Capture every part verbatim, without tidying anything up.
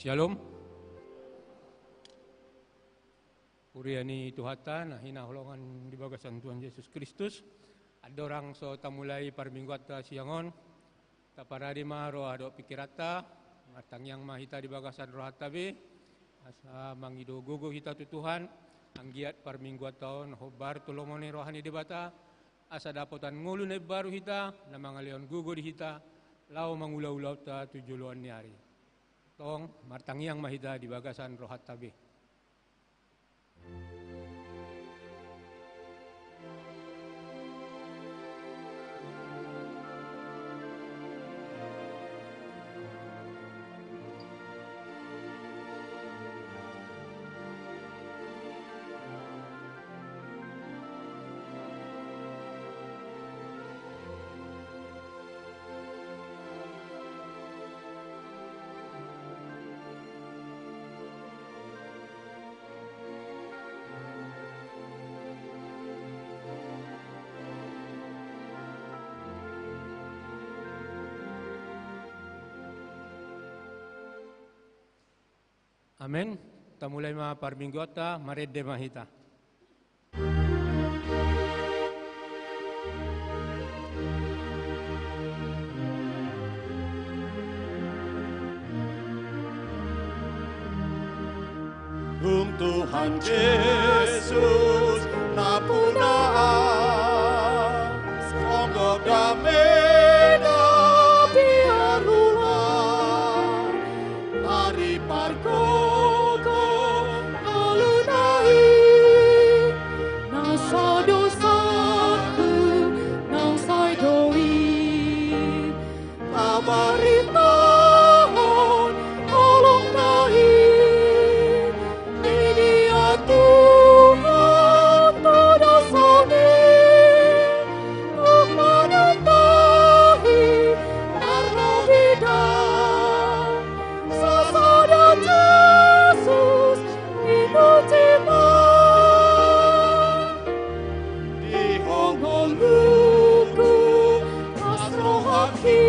Syalom. Huria ni Tuhanta na hinaholongan di bagasan Tuhan Jesus Kristus. Andorang so tamulai parmingguanta siang on, taparade ma roha dohot pingkiranta, martangiang ma hita di bagasan rohanta be, asa mangido gogo hita tu Tuhan, anggiat parmingguanta on hombar tu lomo ni roha ni Debata, asa dapotan ngolu na imbaru hita, na mangalehon gogo di hita, laho mangula ulaonta tu joloan ni ari. Tong, martangiang ma hita di bagasan rohanta be. Amen. Tamulai ma parmingguanta, marende ma hita. Dung Tuhan Jesus nampuna, songgop dame na biar ulang. Ari pargogo ngoluna i, na so dosaku naung sai do i. Tabaritahon holongna i, di dia Tuhan tu dosami, tung manatahi parlobida. Sasada Jesus, inuti ma. Di hongoluku, las rohaki,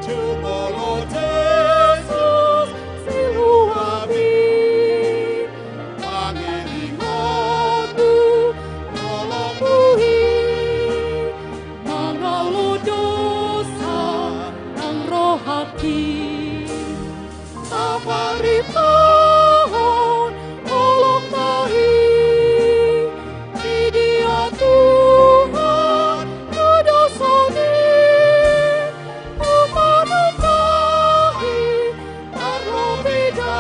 jumolo Jesus, siluami. Pangiringonmu, holongmu i, mangalo dosa nang rohaki. Tabaritahon holongna i, di dia Tuhan tu dosami, tung manatahi parlobida.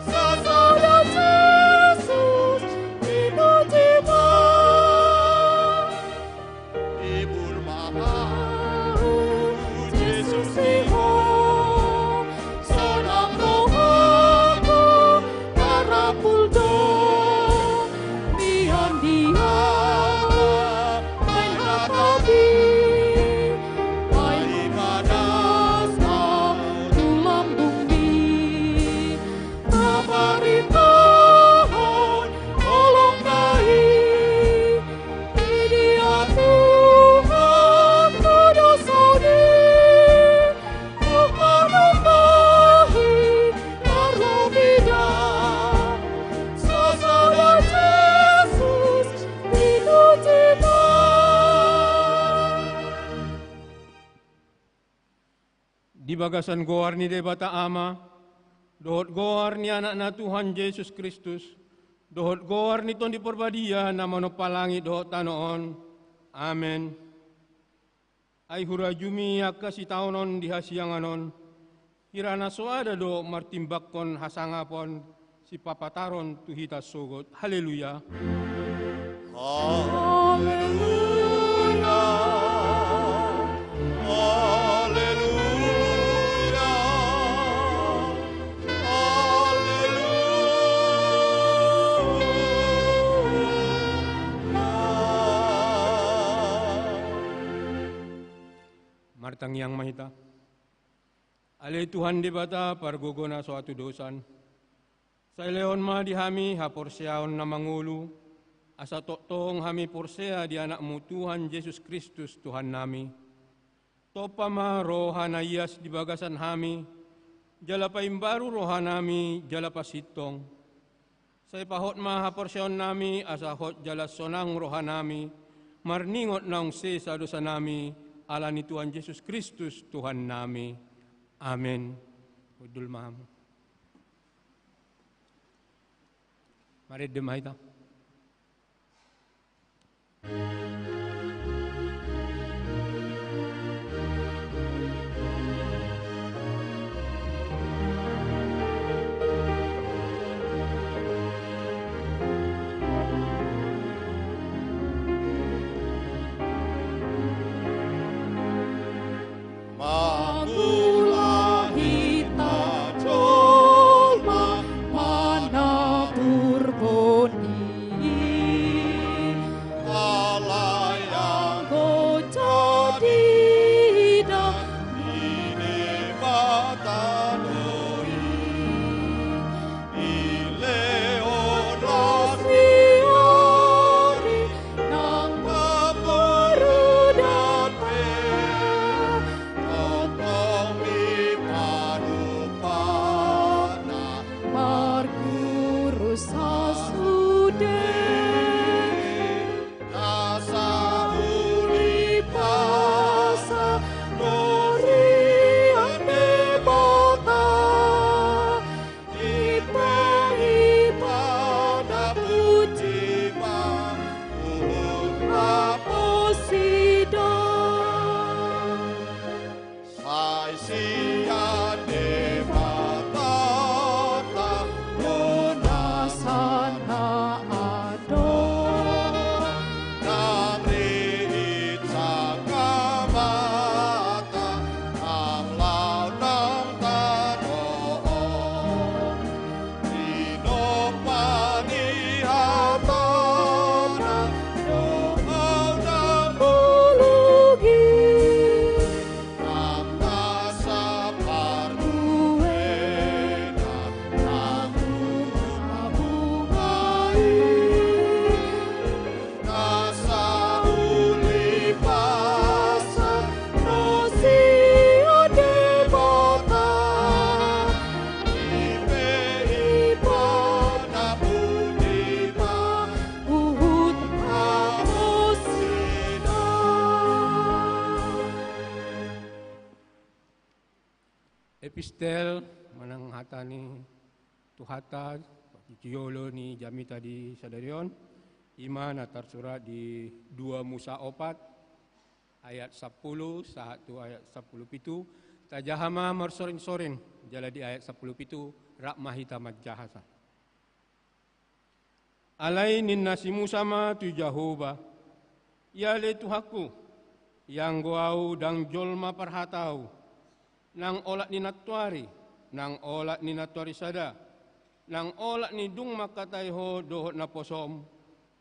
Sasada Jesus, inuti ma. Hibur ma ahu, Jesus, di Ho, sonang rohangku tarapul do. Mian di Ho ma baen hatabi, baen ibadah tu lambungmi. Tabaritahon holongna i, di dia Tuhan tu dosami, tung manatahi parlobida. Sasada Jesus, inuti ma. Di bagasan goar ni Debata Ama, dohot goar ni Anakna Tuhan Jesus Kristus, dohot goar ni Tondi Parbadia na manompa langit dohot tano on. Amen. Ai hurajumi angka sitaonon di hasiangan on, hira na soada do martimbangkon hasangapon sipapataron tu hita sogot. Haleluya. Haleluya. Haleluya. Haleluya. Martangiang ma hita. Ale Tuhan Debata pargogo na so hatudosan, sai lehon ma di hami haporseaon na mangolu, asa tongtong hami porsea di Anakmu Tuhan Jesus Kristus Tuhannami. Tompa ma roha na ias di bagasan hami, Jala paimbaru rohanami jala pasintong. Sai pahot ma haporseaonnami asa hot jala sonang rohanami, marningot naung sesa dosanami, ala ni Tuhan Jesus Kristus Tuhannami. Amen. Hundul ma hamu. Marende ma hita. Mangula hita jolma manabur boni. Alai anggo jadi dang ni Debata do i. Dilehon las ni ari nang pamurudan pe, tongtong dipanupana marguru sasude. Nasa uli pasa norian Debata. Ipe iba na puji ma, huhut ma posida. Sai sian Debata ta do nasa na adong. Nang ririt sangkamata, nang laut nang tano on. Dinompa ni hatana do au nang bulung i. Nang nasa parbuena nang bunga-bunga i. Nasa uli pasa nosian Debata. Ipe iba na puji ma, huhut ma posida. Epistel manang hata ni Tuhanta, jolo ni jamita di sadari on, i ma na tarsurat di dua Musa opat, ayat sampulu sahat tu ayat sampulu pitu. Tajaha ma marsoring-soring, jala di ayat sampulu pitu, rap ma hita manjaha sa. Alai ninna si Musa ma tu Jahowa: Ia ale Tuhanku, ianggo au ndang jolma parhatau, nang olat ni nantuari, nang olat ni nantuari sada, nang olat ni dung mangkatai Ho dohot naposoM,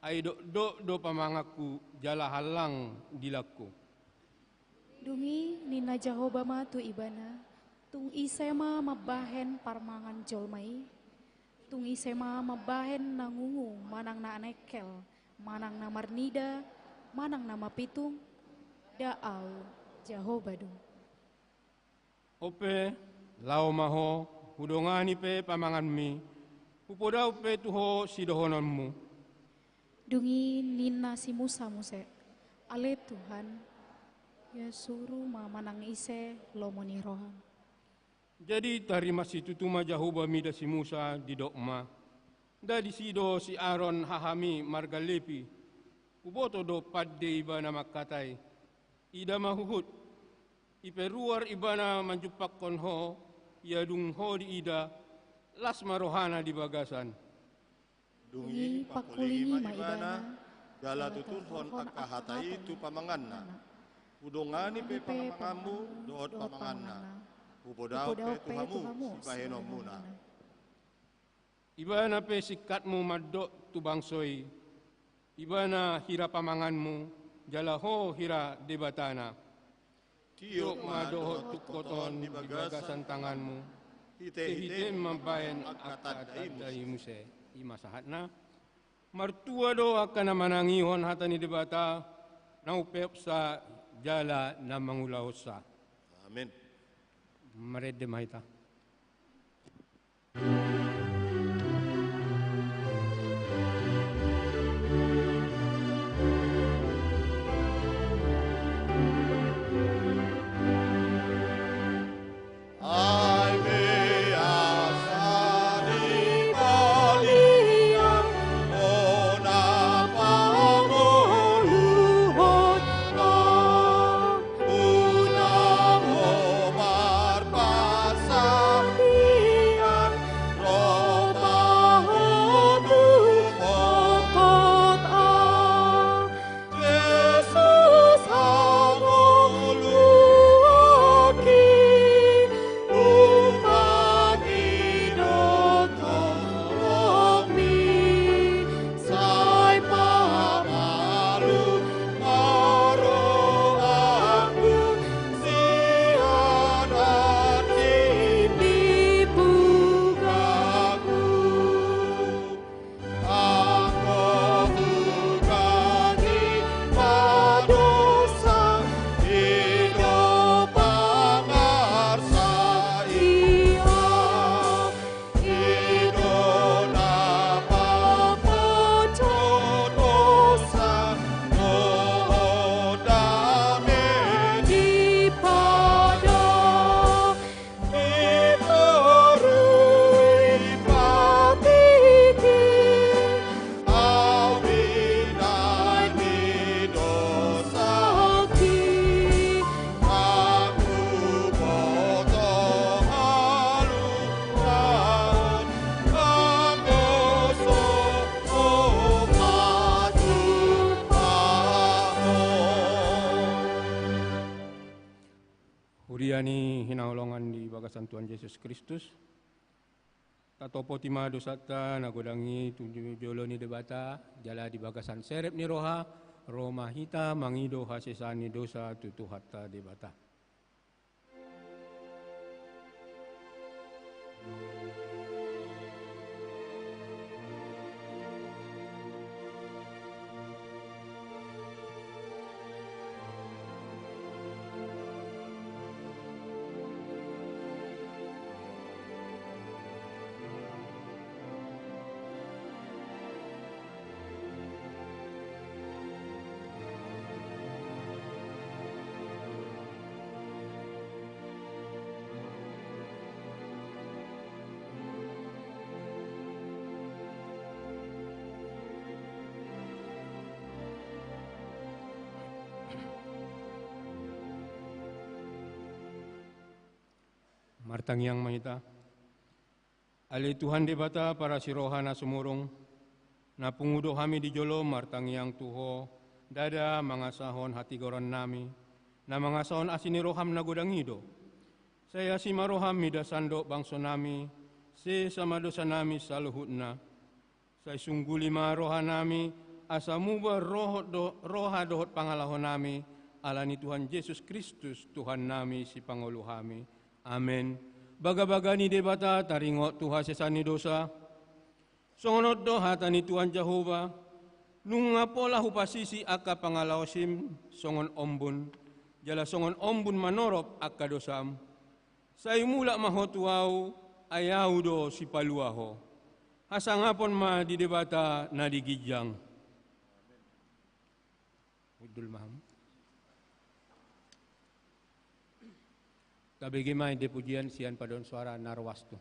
ai dokdok do pamanganku jala hallang dilangku. Dung i ninna Jahowa ma tu ibana: Tung ise ma mambahen parmangan jolma i? Tung ise ma mambahen na ngungu manang na nengkel, manang na marnida, manang na mapitung? Nda Au, Jahowa do. On pe, laho ma ho, hudongani pe pamanganmi, hupodao pe tu ho sidohononmu. Dung i ninna si Musa muse: Ale Tuhan, ia suru ma manang ise lomo ni rohaM. Jadi tarima situtu ma Jahowa mida si Musa, didok ma: Nda disi do si Aron hahami marga Lepi? Huboto do pande ibana mangkatai: Ida ma huhut. Ipe ruar ibana manjumpangkon ho, ia dung ho diida, las ma rohana di bagasan. Dung i pangkulingi ma ibana, jala tuturhon angka hata i tu pamanganna. Hudongani pe pamanganmu dohot pamanganna. Hupodao pe tu hamu sibahenonmuna. Ibana pe singkatmu mandok tu bangso i. Ibana hira pamanganmu, jala ho hira Debatana. Tiop ma dohot tungkot on di bagasan tanganmu, hitehite mambahen angka tanda i muse. I ma sahatna. Martua do angka na manangihon hata ni Debata, na umpeopsa jala na mangulahonsa. Amen. Marende ma hita. Huria ni hinaholongan di bagasan Tuhan Jesus Kristus, tatopoti ma dosanta na godang i tu jolo ni Debata, jala di bagasan serep ni roha, ro ma hita mangido hasesaan ni dosa tu Tuhanta Debata. Martangiang ma hita. Ale Tuhan Debata parasi roha na sumurung, na pungu do hami di jolom martangiang tu Ho, ndada mangasahon hatigoran nami, na mangasahon asi ni roham na godang i do. Sai asi ma roham mida sandok bangso nami, sesa ma dosa nami saluhutna. Sai sungguli ma roha nami, asa muba rohot do, roha dohot pangalaho nami, ala ni Tuhan Jesus Kristus, Tuhan nami, sipangolu hami. Amen. Bagabaga ni Debata taringot tu hasesaan ni dosa. Songon on do hata ni Tuhan Jahowa, nunga pola hupasisi angka pangalaosim songon ombun, jala songon ombun manorop angka dosam. Sai mulak ma ho tu Ahu, ai Ahu do sipalua ho. Hasangapon ma di Debata na di ginjang. Hundul ma hamu. Tabege ma ende pujian sian paduan suara na ruas tu.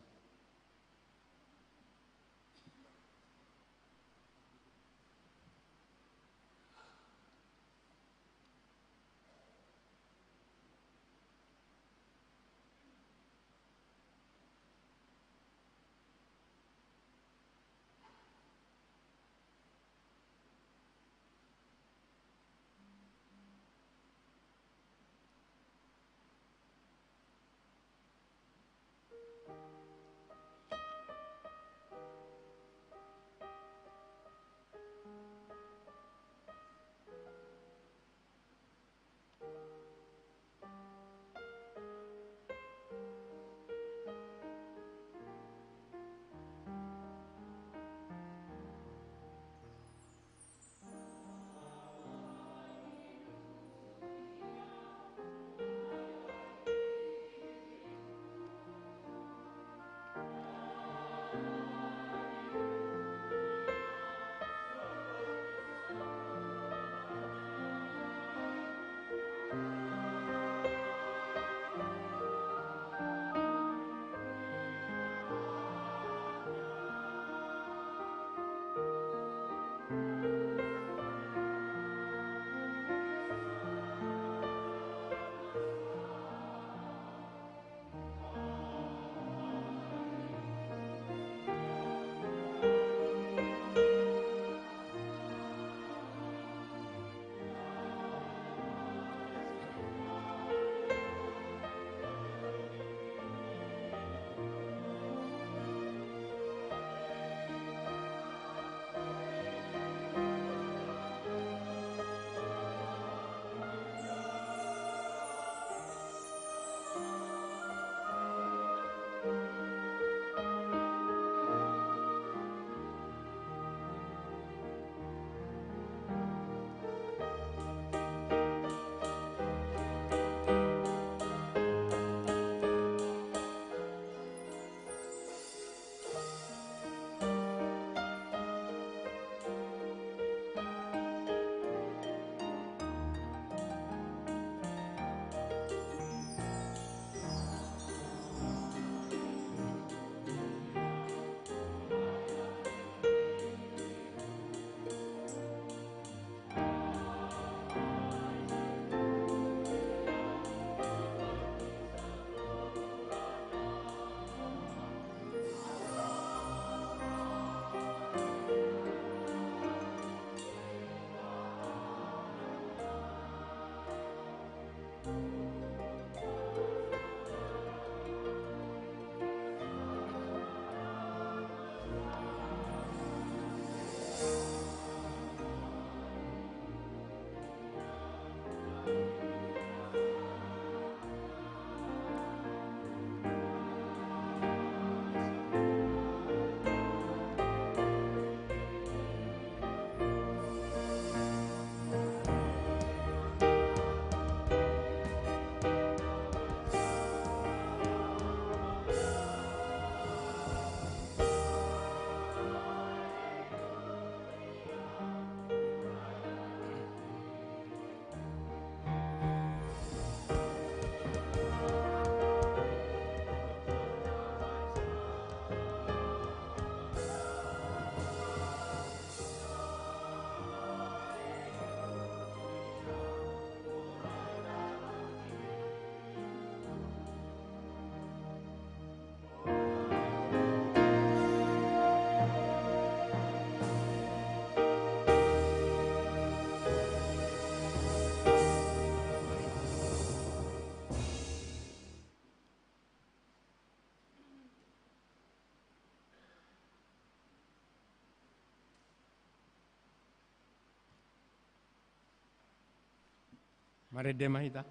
Marende ma hita.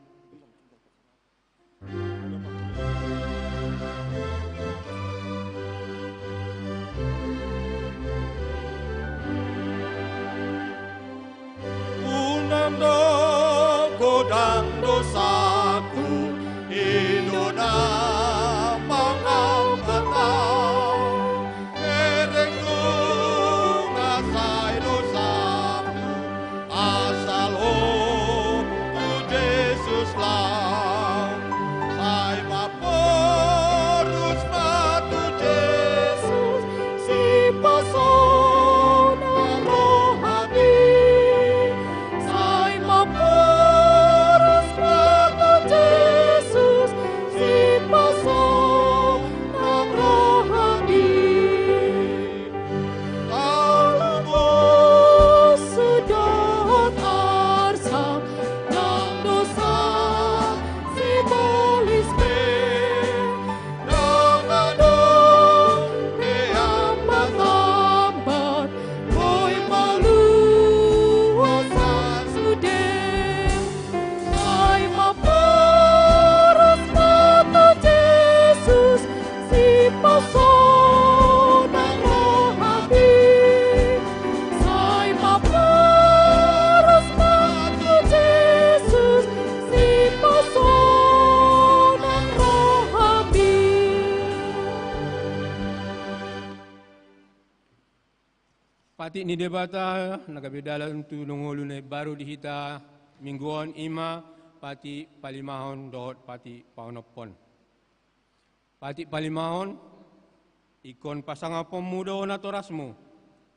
Unang do godang dosaku, i do na mangambat au. Bereng nunga sai dosaku, asal ho tu Jesus lam. Sai ma Borus ma tu Jesus, sipasonang rohami. Sai ma Borus ma tu Jesus, sipasonang rohami. Talu musu dohot arsak nang dosa sibolis be. Nang adong pe ambat-ambat boi maluas sude. Sai ma Borus ma tu Jesus, sipasonang rohami. Sai ma Borus ma tu Jesus, sipasonang rohami. Patik ni Debata na gabe dalan tu ngolu na imbaru di hita minggu on, i ma patik palimahon dohot patik paonomhon. Patik palimahon, ingkon pasangapmu do natorasmu,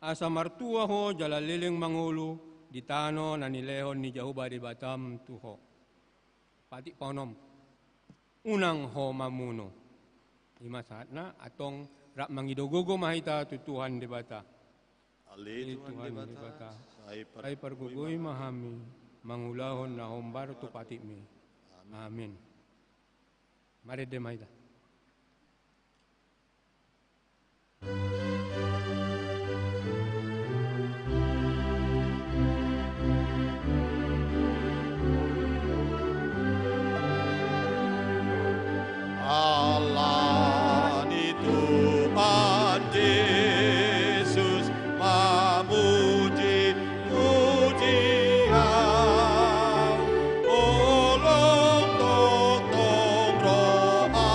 asa martua ho jala leleng mangolu di tano na nilehon ni Jahowa Debatam tu ho. Patik paonom, unang ho mamunu. I ma sahatna, antong rap mangido gogo ma hita tu Tuhan Debata. Ale Tuhan Debata, sai pargogoi ma hami mangulahon na hombar tu patikmi. Amin. Marende ma hita. Ala ni Tuhan Jesus mamuji-muji au, holong tongtong rohana,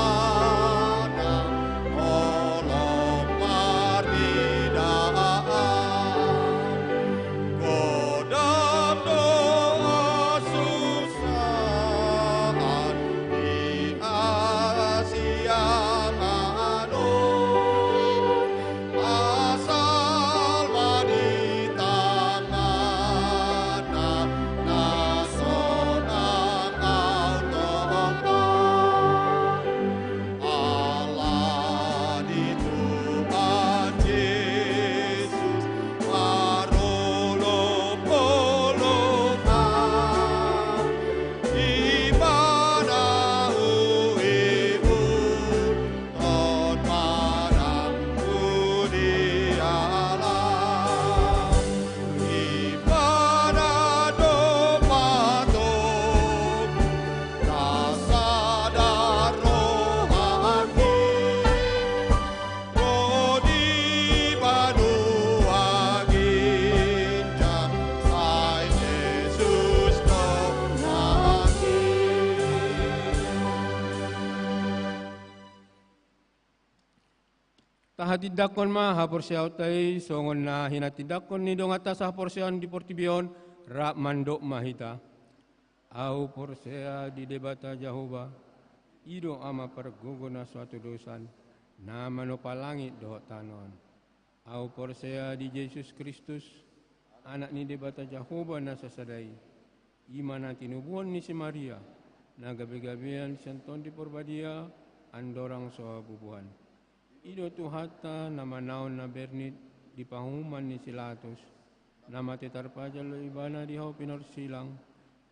holong marnida au. Godang do hasusaan di Asia Minor, asal ma di tanganna, na sonang au tongtong. Ala ni Tuhan Jesus marolopolop ma, Ibana huihuthon ma nang tu dia lam. Ibana do patop na sada rohami, ro di banua ginjang sai Jesus do nangkin. Tahatindangkon ma haporseaonta i songon na hinatindangkon ni donganta sahaporseaon di portibi on. Rap mandok ma hita: Ahu porsea di Debata Jahowa, i do Ama pargogo na so hatudosan, na manopa langit dohot tano on. Ahu porsea di Jesus Kristus, Anak ni Debata Jahowa na sasada i, i ma na tinubuhon ni si Maria, na gabegabean sian Tondi Porbadia, andorang so habubuhan. I do Tuhanta na manaon na bernit di panguhuman ni si Latus, na mate tarpajal do Ibana di hau pinorsilang,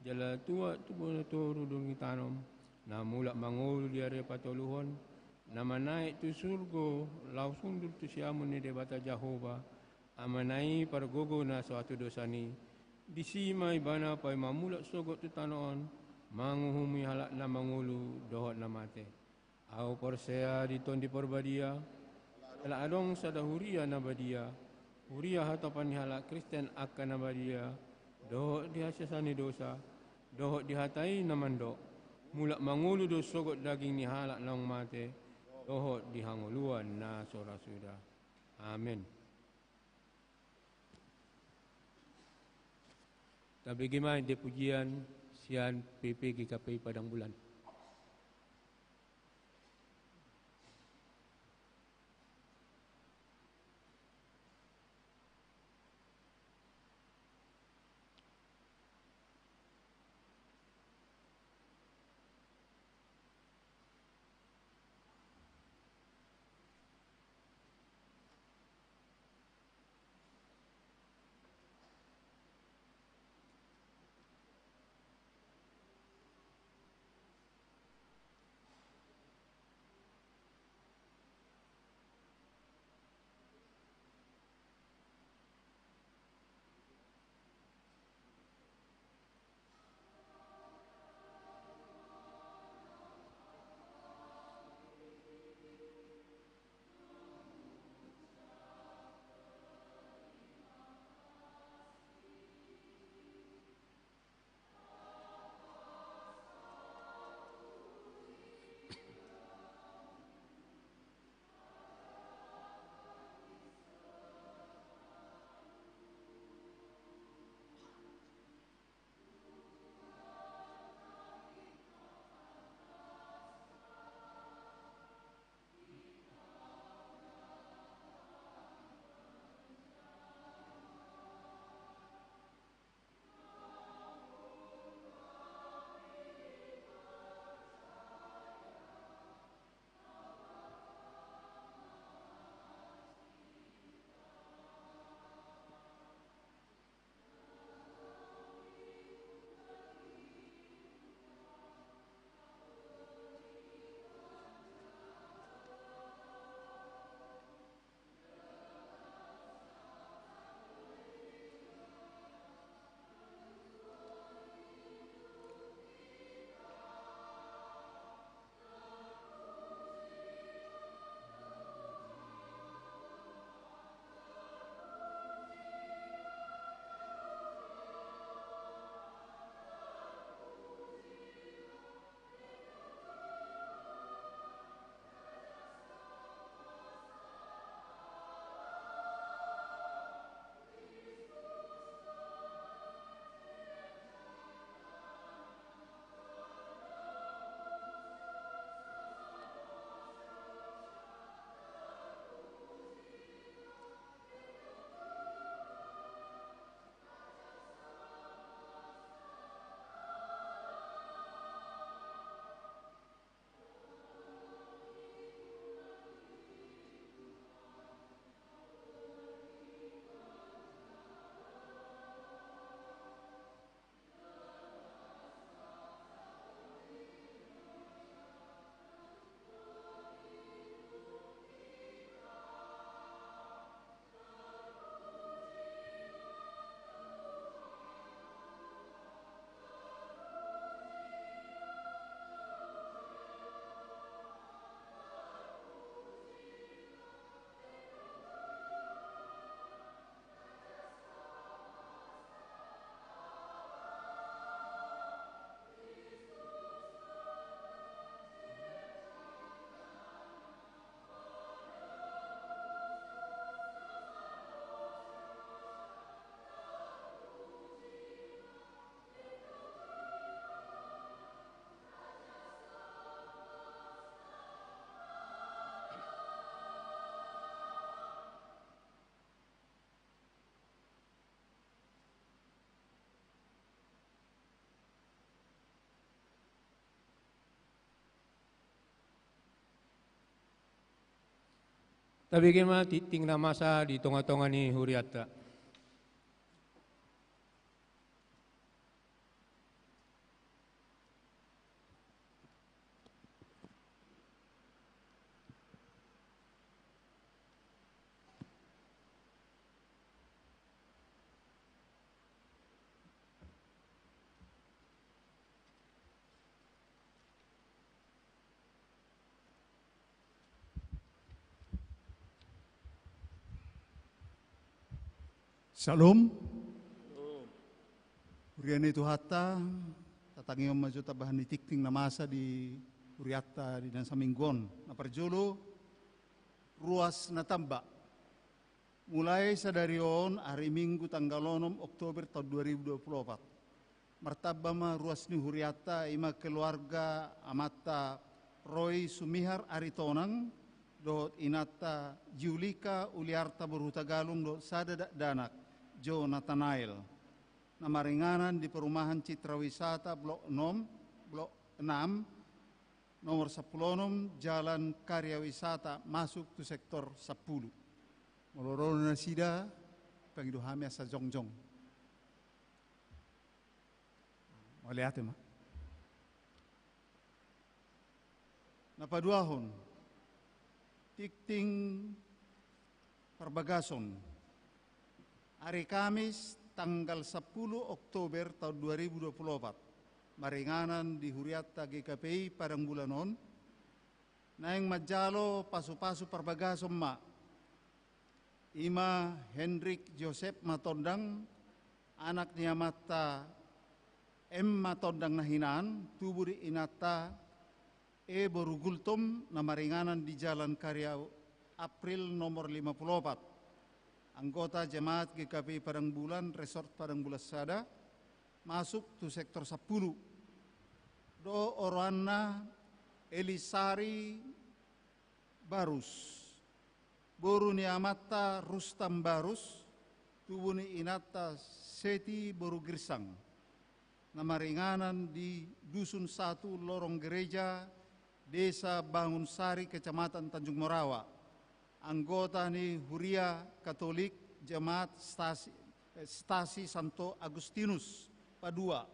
jala tuat tu bona toru dung ditanom, na mulak mangolu di ari patoluhon, na manaek tu surgo laho sundul tu siamun ni Debata Jahowa, Amana i pargogo na so hatudosan i, Disi ma Ibana paima mulak sogot tu tano on, manguhumi halak na mangolu dohot na mate. Ahu porsea di Tondi Parbadia, jala adong sada huria na badia, huria hatopan ni halak Kristen angka na badia, dohot di hasesaan ni dosa, dohot di hata i na mandok, mulak mangolu do sogot daging ni halak naung mate, dohot di hangoluan na so ra suda. Amen. Tabege ma ende pujian sian P P G K P I Padang Bulan. Tabege ma tingting na masa di tongatonga ni hurianta. Syalom. Huria ni Tuhanta, tatangihon ma jo tambahan ni tingting na masa di hurianta di na saminggu on. Na parjolo, ruas na tamba. Mulai sadari on, ari Minggu tanggal onom Oktober taon dua ribu dua puluh opat, martamba ma ruas ni hurianta, i ma keluarga amanta Roy Sumihar Aritonang dohot inanta Julika Uliarta boru Hutagalung dohot sada dakdanak, Jo Natanael, na maringanan di perumahan Citra Wisata Blok onom, Blok enam, nomor sampulu onom, Jalan Karya Wisata, masuk tu sektor sampulu. Molo ro nasida, pangido hami asa jongjong. Mauliate ma. Na paduahon, tingting parbagason. Ari Kamis tanggal sampulu Oktober taon dua ribu dua puluh opat, maringanan di hurianta G K P I Padang Bulan on, naeng manjalo pasu-pasu parbagason ma. I ma Hendrik Josep Matondang, anak ni amanta M Matondang na hinan, tubu di inanta E boru Gultom, na maringanan di Jalan Karya April nomor lima puluh opat. Anggota jemaat G K P I Padang Bulan, Resort Padang Bulan Sada, masuk tu sektor sampulu. Dohot oroanna Elisari Barus, boru ni amanta Rustam Barus, tubu ni inanta Seti boru Girsang, na maringanan di Dusun Satu, Lorong Gereja, Desa Bangun Sari, Kecamatan Tanjung Morawa. Anggota ni Huria Katolik, Jemaat Stasi, eh, Stasi Santo Agustinus Padua,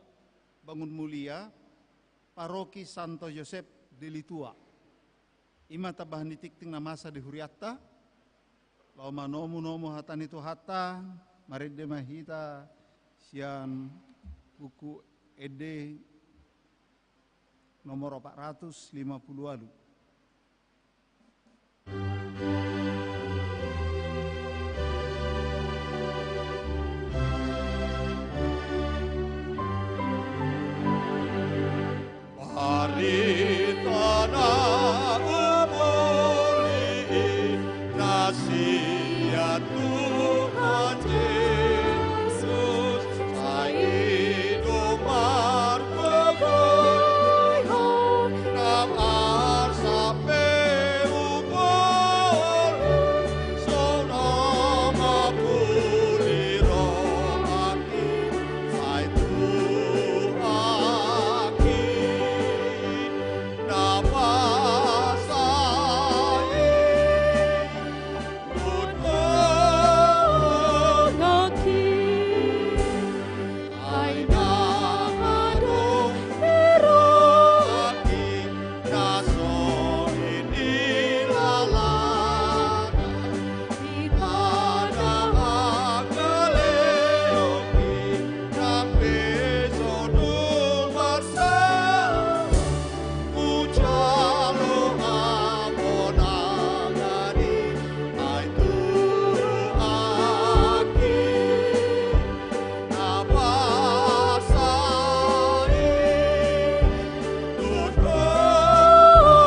Bangun Mulia, Paroki Santo Josep Deli Tua. I ma tambahan ni tingting na masa di hurianta. Laho manomu-nomu hata ni Tuhanta, marende ma hita sian Buku Ende nomor opat ratus lima puluh ualu. Barita na umuli na sian Tuhan Jesus, sai i do margogoion, na marsape umul, so na mapuli rohangki. Sai Tuhanki na masa i, tu tongahki. Ai na adong di rohangki na so nilala, di pada hangaleonki, nang pe so dung marsaor, hujalo hamonangan i, ai Tuhanki na masa i, tu tongahki.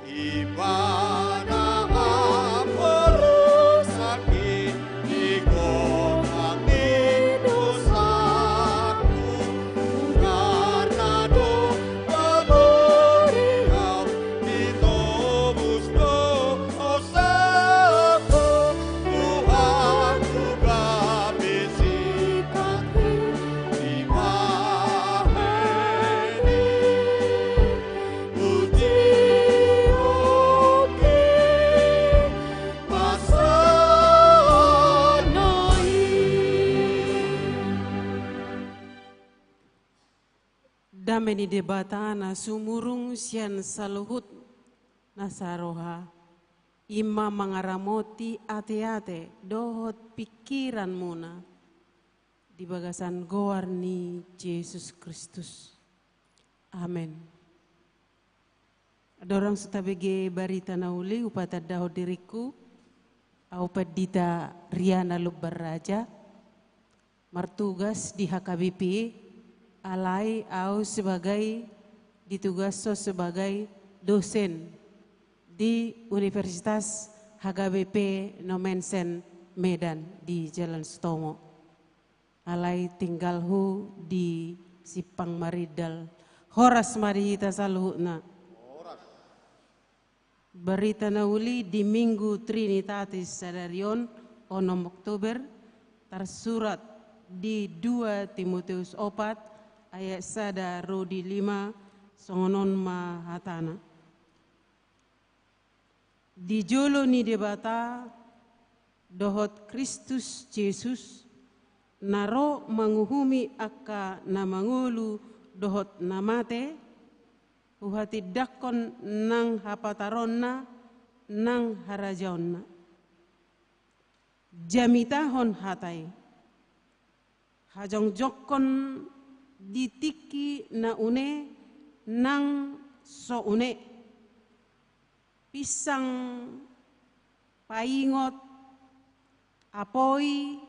Ibana haporusangki di gonang ni dosaku, unang na do pamori au, ditobus do dosaku, Tuhanku gabe sitangki dibahen i. Pujion pe pasana i. Dame ni Debata na sumurung sian saluhut nasa roha, i ma mangaramoti ateate dohot pingkiranmuna di bagasan goar ni Jesus Kristus. Amen. Andorang so tabege barita na uli, hupatandahon diringku, Au Pandita Riana Lumban Raja, martugas di H K B P, alai au sebagai, ditugashon sebagai dosen di Universitas H K B P Nommensen Medan di Jalan Sutomo. Alai tinggalhu di Simpang Marindal. Horas ma di hita saluhutna. Barita na uli di Minggu Trinitatis sadari on, onom Oktober, tarsurat di dua Timoteus opat ayat sada ro di lima, songon on ma hatana. Di jolo ni Debata dohot Kristus Jesus, na ro manguhumi angka na mangolu dohot na mate, huhatindangkon nang hapataronna nang harajaonna. Jamitahon hata i. Hajongjongkon di tingki na une nang so une. Pinsang, paingot, apoi,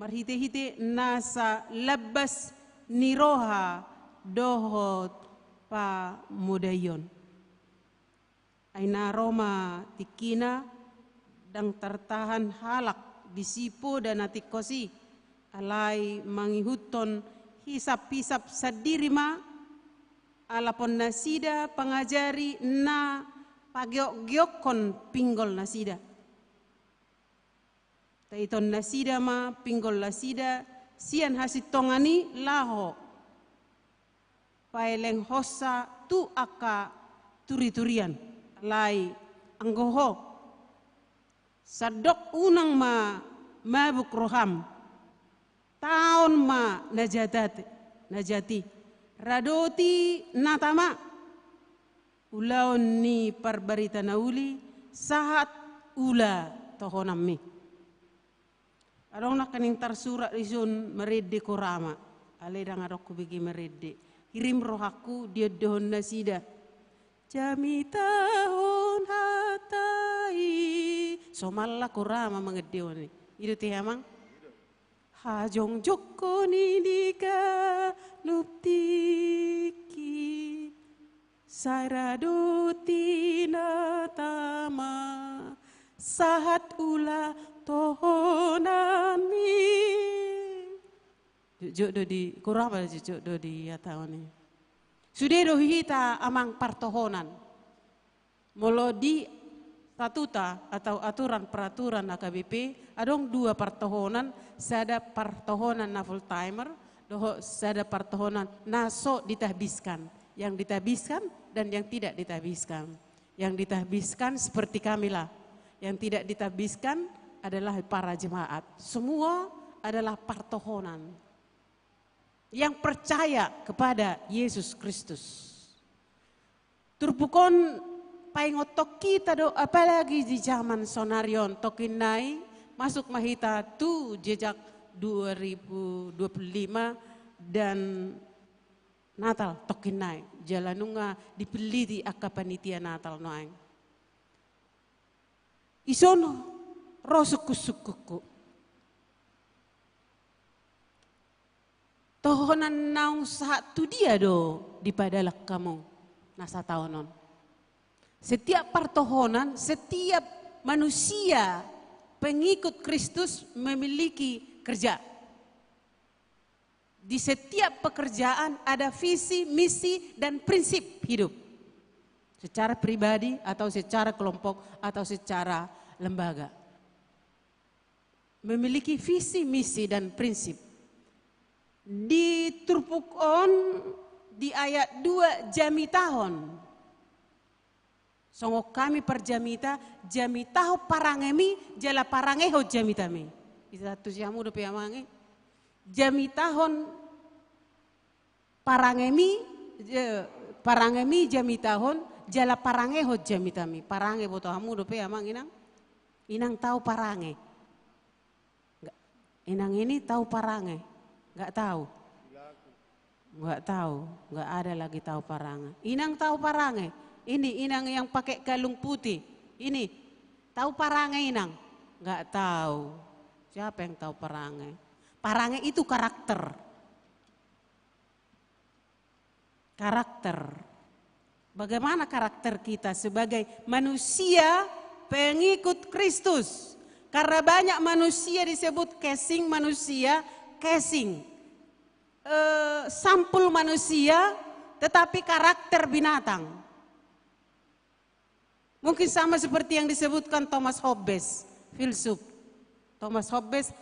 marhitehite nasa lambas ni roha dohot pamodaion. Ai na ro ma tingkina, ndang tartahan halak disi poda na tingkos i, alai mangihuthon hisap-hisap sandiri ma, alapon nasida pangajari na pageokgeokhon pinggol nasida. Taithon nasida ma pinggol nasida sian hasintongan i laho paelenghonsa tu angka turiturian. Alai anggo ho, sandok unang ma mabuk roham. Taon ma na jatati, na jati. Radoti nata ma. Ulaon ni parbarita na uli, sahat ula tohonanmi. Adong nangkaning tarsurat dison, marende korama. Alai ndang adong hubege marende. Hirim rohangku diondehon nasida. Jamitahon hata i. Somalna korama mangendehon i. I do tehe amang. Hajongjongkon i di ganup tingki. Sai radoti nata ma, sahat ula tohonanmi. Jotjot do di, kurang pada jotjot do di hata on i. Sude do hita amang partohonan. Molo di statuta atau aturan peraturan H K B P, adong dua partohonan, sada partohonan na full timer, dohot sada partohonan na so ditahbiskan, yang ditahbiskan dan yang tidak ditahbiskan. Yang ditahbiskan seperti kamilah, yang tidak ditahbiskan adalah para jemaat. Semua adalah partohonan yang percaya kepada Yesus Kristus. Turpuk on paingothon hita do, apalagi di zaman sonari on, tongkin nai masuk ma hita tu jejak dua ribu dua puluh lima dan Natal tongkin nai, jala nunga dipiliti angka panitia Natal nuaeng. Ison ro sungkunsungkunku. Tohonan naung sahat tu dia do dipadalan hamu na sataon on? Setiap partohonan, setiap manusia pengikut Kristus memiliki kerja. Di setiap pekerjaan ada visi, misi, dan prinsip hidup. Secara pribadi atau secara kelompok atau secara lembaga. Memiliki visi, misi, dan prinsip. Di turpuk on di ayat dua, jamitahon. Songon hami parjamita, jamitahon parangemi, jala parangehon jamitami. Ita tusi hamu dope amang i. Jamitahon parangemi, eh, parangemi jamitahon, jala parangehon jamitami. Parange boto hamu dope amang inang. Inang tau parange. Nggak. Inang ini tau parange? Nggak tau. Nggak tau. Nggak ada lagi tau parange. Inang tau parange? Ini inang yang pakai kalung putih. Ini tau parange inang? Nggak tahu. Siapa yang tahu parange? Parange itu karakter. Karakter. Bagaimana karakter kita sebagai manusia pengikut Kristus? Karena banyak manusia disebut casing manusia, casing. Eh, sampul manusia, tetapi karakter binatang. Mungkin sama seperti yang disebutkan Thomas Hobbes, filsuf. Thomas Hobbes,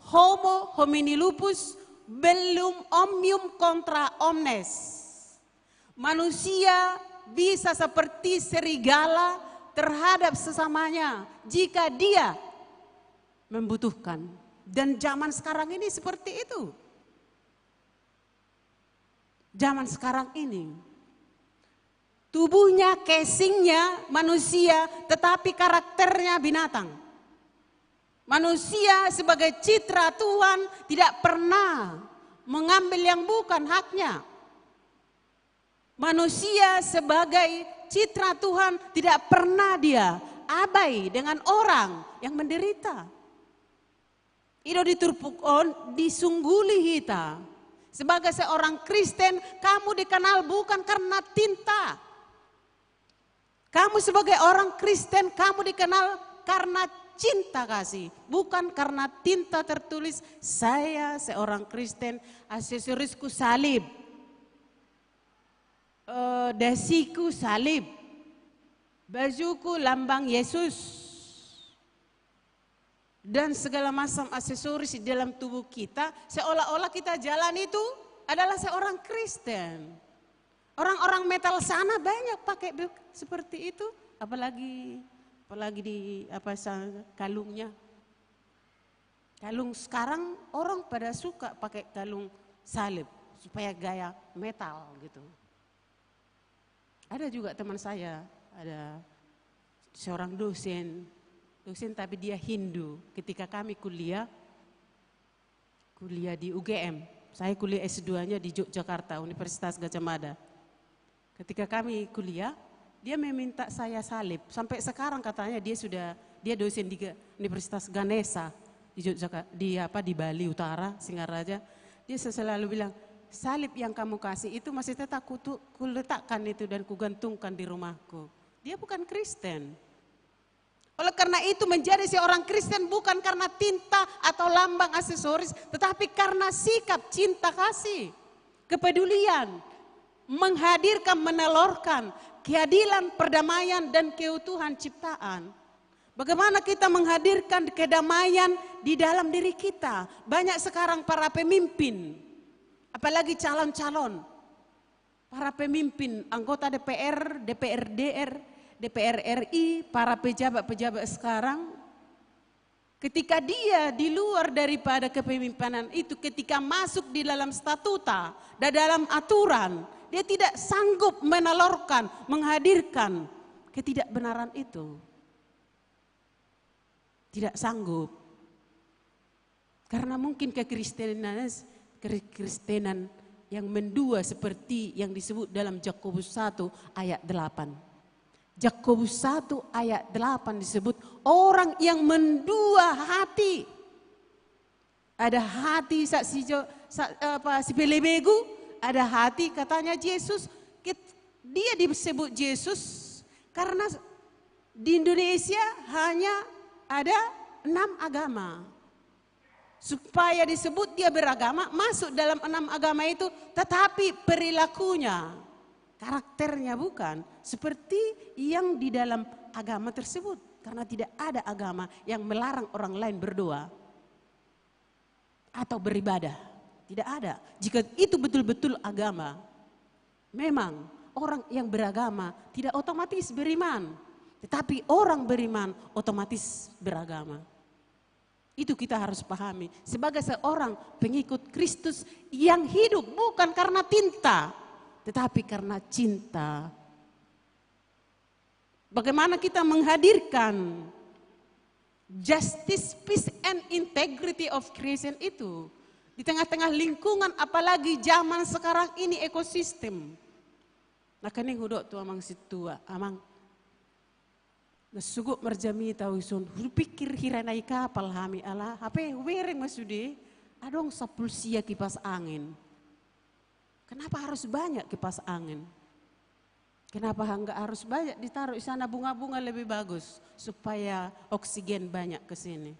"Homo homini lupus bellum omnium contra omnes." Manusia bisa seperti serigala terhadap sesamanya jika dia membutuhkan. Dan zaman sekarang ini seperti itu. Zaman sekarang ini. Tubuhnya, casingnya manusia, tetapi karakternya binatang. Manusia sebagai citra Tuhan tidak pernah mengambil yang bukan haknya. Manusia sebagai citra Tuhan tidak pernah dia abai dengan orang yang menderita. I do di turpuk on disungguli hita. Sebagai seorang Kristen, kamu dikenal bukan karena tinta. Kamu sebagai orang Kristen, kamu dikenal karena cinta kasih, bukan karena tinta tertulis, "Saya seorang Kristen, aksesorisku salib, eh, dasiku salib, bajuku lambang Yesus." Dan segala macam aksesoris di dalam tubuh kita, seolah-olah kita jalan itu adalah seorang Kristen. Orang-orang metal sana banyak pakai be-, seperti itu, apalagi, apalagi di apa sa-, kalungnya. Kalung sekarang orang pada suka pakai kalung salib supaya gaya metal gitu. Ada juga teman saya, ada seorang dosen, dosen tapi dia Hindu. Ketika kami kuliah, kuliah di U G M, saya kuliah S dua-nya di Yogyakarta, Universitas Gadjah Mada. Ketika kami kuliah, dia meminta saya salib. Sampai sekarang katanya dia sudah, dia dosen di Ga-, Universitas Ganesha di Yogyakarta, di apa, di Bali Utara, Singaraja. Dia selalu bilang, "Salib yang kamu kasih itu masih tetap kutu-, kuletakkan itu dan kugantungkan di rumahku." Dia bukan Kristen. Oleh karena itu, menjadi seorang Kristen bukan karena tinta atau lambang aksesoris, tetapi karena sikap cinta kasih, kepedulian, menghadirkan, menelurkan keadilan, perdamaian, dan keutuhan ciptaan. Bagaimana kita menghadirkan kedamaian di dalam diri kita? Banyak sekarang para pemimpin, apalagi calon-calon, para pemimpin, anggota D P R, D P R D R, D P R R I, para pejabat-pejabat sekarang, ketika dia di luar daripada kepemimpinan itu, ketika masuk di dalam statuta dan dalam aturan, dia tidak sanggup menelurkan, menghadirkan ketidakbenaran itu. Tidak sanggup. Karena mungkin kekristenan, kekristenan yang mendua seperti yang disebut dalam Yakobus satu ayat delapan. Yakobus satu ayat delapan disebut orang yang mendua hati. Ada hati sa-, si jo-, sa-, apa, si pelebegu, ada hati katanya Yesus. Ket-, dia disebut Yesus karena di Indonesia hanya ada enam agama. Supaya disebut dia beragama, masuk dalam enam agama itu, tetapi perilakunya, karakternya bukan seperti yang di dalam agama tersebut. Karena tidak ada agama yang melarang orang lain berdoa atau beribadah. Tidak ada. Jika itu betul-betul agama, memang orang yang beragama tidak otomatis beriman. Tetapi orang beriman otomatis beragama. Itu kita harus pahami. Sebagai seorang pengikut Kristus yang hidup bukan karena tinta, tetapi karena cinta. Bagaimana kita menghadirkan justice, peace, and integrity of creation itu di tengah-tengah lingkungan, apalagi zaman sekarang ini, ekosistem. Nangkining hudok tu amang sintua, amang, Na sogot marjamita au dison, hupikir hira na i kapal hami ala, hape hubereng ma sude, adong sampulu sia kipas angin. Kenapa harus banyak kipas angin? Kenapa nggak harus banyak ditaruh di sana bunga-bunga lebih bagus supaya oksigen banyak ke sini?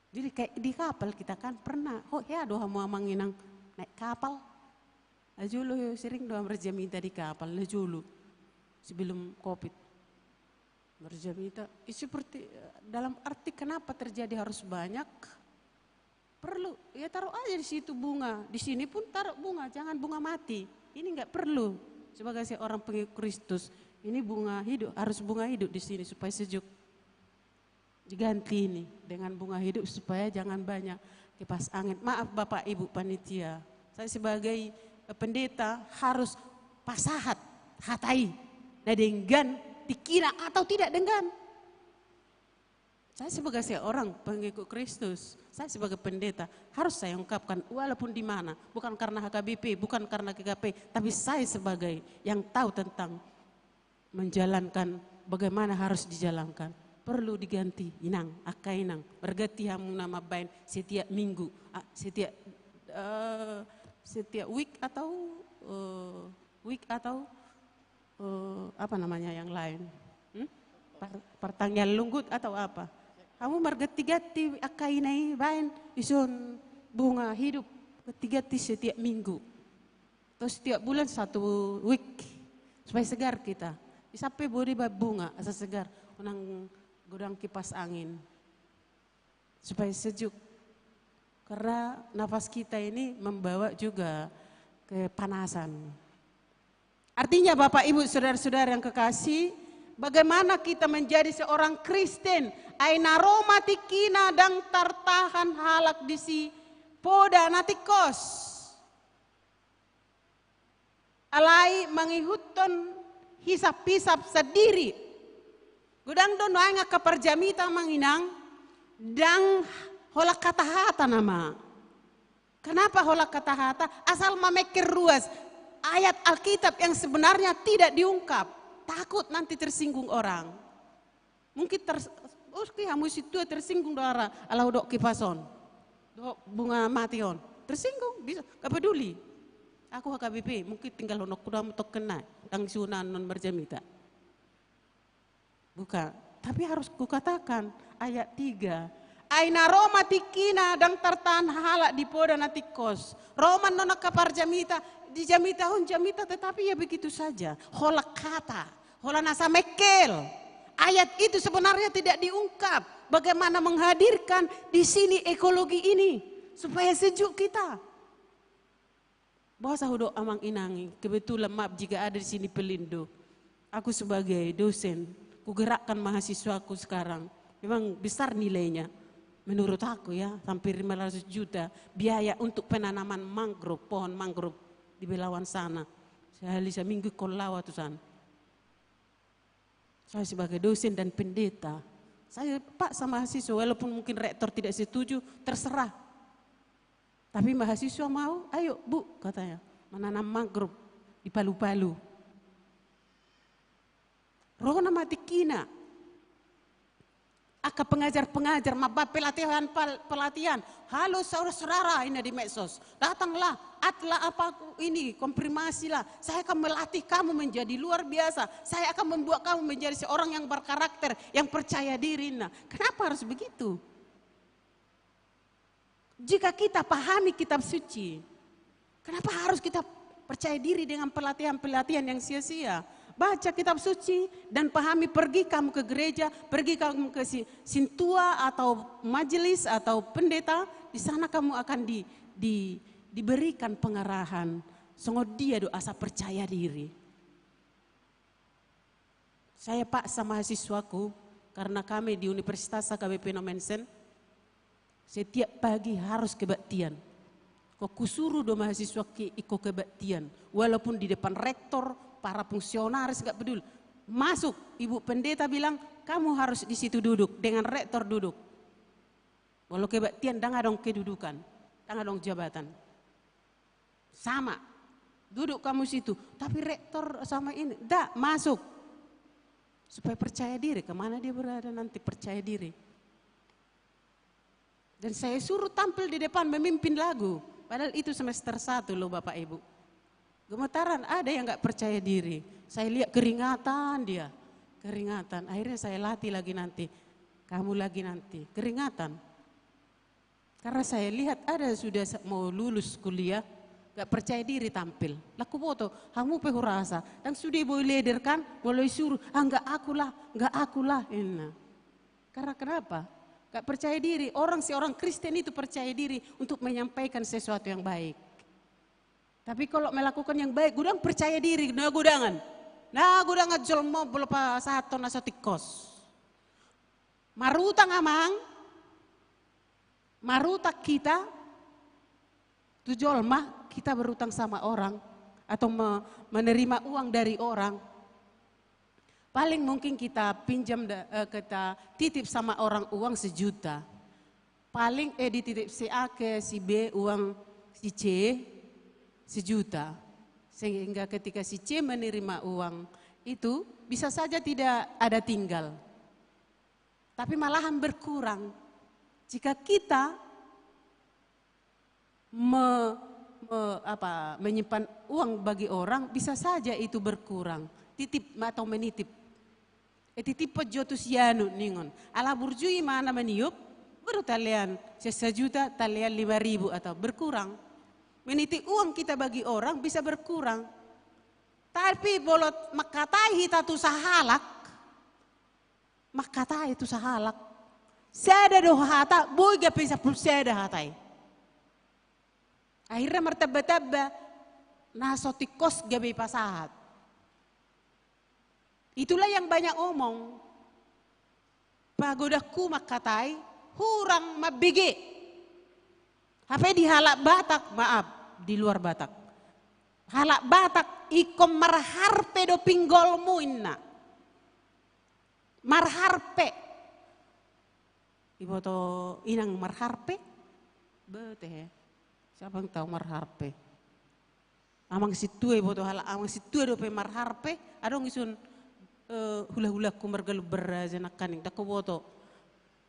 Jadi kayak di kapal kita kan pernah, ho, hea do hamu amang inang naik kapal? Najolo sering do marjamita di kapal, najolo sebelum covid. Marjamita, eh, seperti, eh, dalam arti kenapa terjadi harus banyak? Perlu, ya taruh aja di situ bunga. Di sini pun taruh bunga, jangan bunga mati. Ini nggak perlu sebagai seorang pengikut Kristus. Ini bunga hidup, harus bunga hidup di sini supaya sejuk. Diganti ini dengan bunga hidup supaya jangan banyak kipas angin. Maaf Bapak Ibu panitia, saya sebagai, eh, pendeta harus pasahat hata i na denggan tingkina atau tidak denggan. Saya sebagai seorang pengikut Kristus, saya sebagai pendeta harus saya ungkapkan walaupun di mana, bukan karena H K B P, bukan karena G K P, tapi saya sebagai yang tahu tentang menjalankan bagaimana harus dijalankan. Perlu diganti, inang, angka inang. Marganti hamu na mambaen setiap minggu, a, setiap, eh, setiap week atau, eh, week atau, eh, apa namanya yang lain? Hmm? Par-, pertanian lunggut atau apa? Hamu marganti-ganti angka inang i baen dison bunga hidup, ganti-ganti setiap minggu. Atau setiap bulan satu week, supaya segar kita. Di sampe bodi babunga, asa segar. Unang godang kipas angin. Supaya sejuk. Karena nafas kita ini membawa juga kepanasan. Artinya Bapak Ibu Saudara-saudara yang kekasih, bagaimana kita menjadi seorang Kristen? Ai na ro ma tingkina ndang tartahan halak disi poda na tingkos. Alai mangihuthon hisap-hisap sandiri. Godang do nuaeng angka parjamita amang inang, ndang holan hata-hata nama. Kenapa holan hata-hata? Asal mamengkel ruas ayat Alkitab yang sebenarnya tidak diungkap. Takut nanti tersinggung orang. Mungkin ter-, oke, hamu sintua tersinggung do ala, ala hudok kipas on. Dohot bunga mati on. Tersinggung, bisa, nggak peduli. Aku H K B P, mungkin tinggalhononku do hamu tongkin nai, ndang sunaan non marjamita. Bukan. Tapi harus kukatakan, ayat tiga. Ai na ro ma tingkina ndang tartahan halak di poda na tingkos. Ro ma non angka parjamita, dijamitahon jamita, tetapi ya begitu saja. Holan hata. Holan asa mengkel. Ayat itu sebenarnya tidak diungkap. Bagaimana menghadirkan di sini ekologi ini supaya sejuk kita. Boasa hudok amang inang i, kebetulan maaf jika ada di sini pelindo. Aku sebagai dosen, kugerakkan mahasiswaku sekarang. Memang besar nilainya. Menurut aku ya, hampir lima ratus juta biaya untuk penanaman mangrove, pohon mangrove di Belawan sana. Sehari seminggu kau lawa tu sana. Saya sebagai dosen dan pendeta, saya paksa mahasiswa, walaupun mungkin rektor tidak setuju, terserah. Tapi mahasiswa mau, "Ayo, Bu," katanya, "menanam mangrove di Palu-Palu." Ro nama tingkina. Angka pengajar-pengajar, mambaen pelatihan, pel-, pelatihan. "Halo saudara-saudara," ini di medsos. "Datanglah, atlah apa ini, konfirmasilah. Saya akan melatih kamu menjadi luar biasa. Saya akan membuat kamu menjadi seorang yang berkarakter, yang percaya diri." Nah, kenapa harus begitu? Jika kita pahami kitab suci, kenapa harus kita percaya diri dengan pelatihan-pelatihan yang sia-sia? Baca kitab suci dan pahami, pergi kamu ke gereja, pergi kamu ke si-, sintua atau majelis atau pendeta, di sana kamu akan di-, di-, diberikan pengarahan. Songon dia do asa percaya diri. Saya paksa mahasiswaku, karena kami di Universitas H K B P Nommensen, setiap pagi harus kebaktian. Kok kusuruh do mahasiswaku ingkon kebaktian, walaupun di depan rektor, para fungsionaris, nggak peduli. Masuk, ibu pendeta bilang, "Kamu harus di situ duduk, dengan rektor duduk." Walau kebaktian, ndang adong kedudukan, ndang adong jabatan. Sama. Duduk kamu situ. Tapi rektor sama ini, ndak masuk. Supaya percaya diri, kemana dia berada nanti percaya diri. Dan saya suruh tampil di depan memimpin lagu. Padahal itu semester satu loh Bapak Ibu. Gemetaran ada yang nggak percaya diri. Saya lihat keringatan dia. Keringatan. Akhirnya saya latih lagi nanti. Kamu lagi nanti. Keringatan. Karena saya lihat ada sudah sa-, mau lulus kuliah, nggak percaya diri tampil. Lah kuboto, hamu pe hurasa. Dan sudah boy leader kan, mulai suruh, "Ah, nggak akulah, nggak akulah," inna. Karena kenapa? Nggak percaya diri. Orang, seorang Kristen itu percaya diri untuk menyampaikan sesuatu yang baik. Tapi kalau melakukan yang baik, godang percaya diri, na godangan. Na godangan jolma molo pasahathon na so tingkos. Marutang amang, marutang kita, tu jolma, kita berutang sama orang, atau me-, menerima uang dari orang. Paling mungkin kita pinjam da-, eh, kita titip sama orang uang sejuta. Paling, eh, dititip si A ke si B uang si C sejuta. Sehingga ketika si C menerima uang itu, bisa saja tidak ada tinggal. Tapi malahan berkurang. Jika kita me-, me-, apa, menyimpan uang bagi orang, bisa saja itu berkurang. Titip atau menitip. Eh, titip jo tu si anu ningon. Ala burju i ma na maniop, baru talean sejuta, talean lima ribu atau berkurang. Menitip uang kita bagi orang bisa berkurang. Tapi molo mangkatai hita tu sahalak, mangkatai tu sahalak. Sada do hata, boi gabe sampulu sada hata i. Akhirnya martamba-tamba, na so tingkos gabe pasahat. Itulah yang banyak omong. Pagodangku mangkatai, hurang mambege. Hape di halak Batak, maaf, di luar Batak. Halak Batak, ingkon marharpe do pinggolmu inna. Marharpe. Iboto inang marharpe? Bete he. Siapa yang tahu marharpe? Amang sintua iboto, halak amang sintua dope marharpe. Adong isun, eh, hula-hulaku marga Lumban Raja nangkaning, ndang huboto.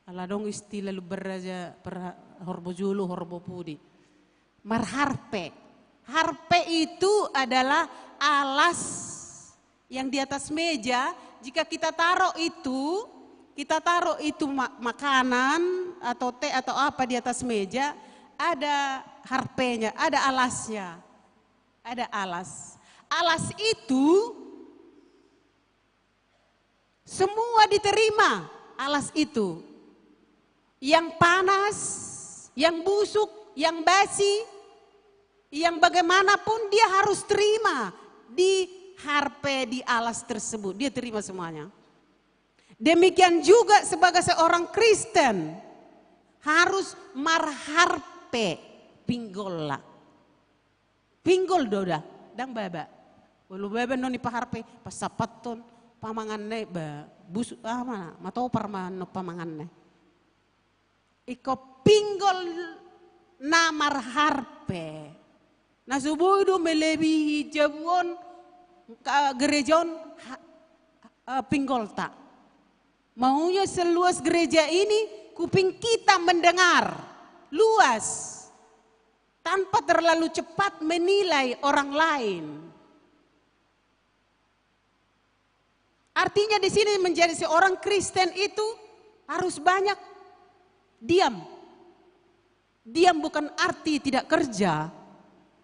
Ala adong istilah Lumban Raja per horbo jolo, horbo pudi. Marharpe. Harpe itu adalah alas yang di atas meja, jika kita taruh itu, kita taruh itu ma-, makanan atau teh atau apa di atas meja, ada harpenya, ada alasnya. Ada alas. Alas itu semua diterima, alas itu. Yang panas, yang busuk, yang basi, yang bagaimanapun dia harus terima di harpe, di alas tersebut. Dia terima semuanya. Demikian juga sebagai seorang Kristen harus marharpe pinggolna. Pinggol do da, ndang baba. Molo baba annon dipaharpe, pasapathon pamanganna i, ba, busuk, ah, ma, matopar ma annon pamanganna i. Ingkon pinggol na marharpe. Na so boi do melebihi jabu on, ka, gereja on, ha, eh, pinggolta. Maunya seluas gereja ini, kuping kita mendengar luas. Tanpa terlalu cepat menilai orang lain. Artinya di sini menjadi seorang Kristen itu harus banyak diam. Diam bukan arti tidak kerja,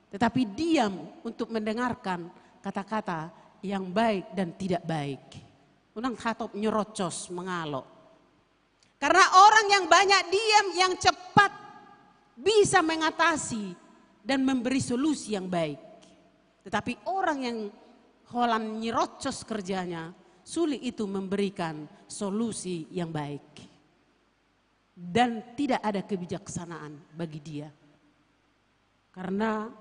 tetapi diam untuk mendengarkan kata-kata yang baik dan tidak baik. Unang hatop nyerocos mangalo. Karena orang yang banyak diam, yang cepat bisa mengatasi dan memberi solusi yang baik. Tetapi orang yang holan nyerocos kerjanya, sulit itu memberikan solusi yang baik. Dan tidak ada kebijaksanaan bagi dia. Karena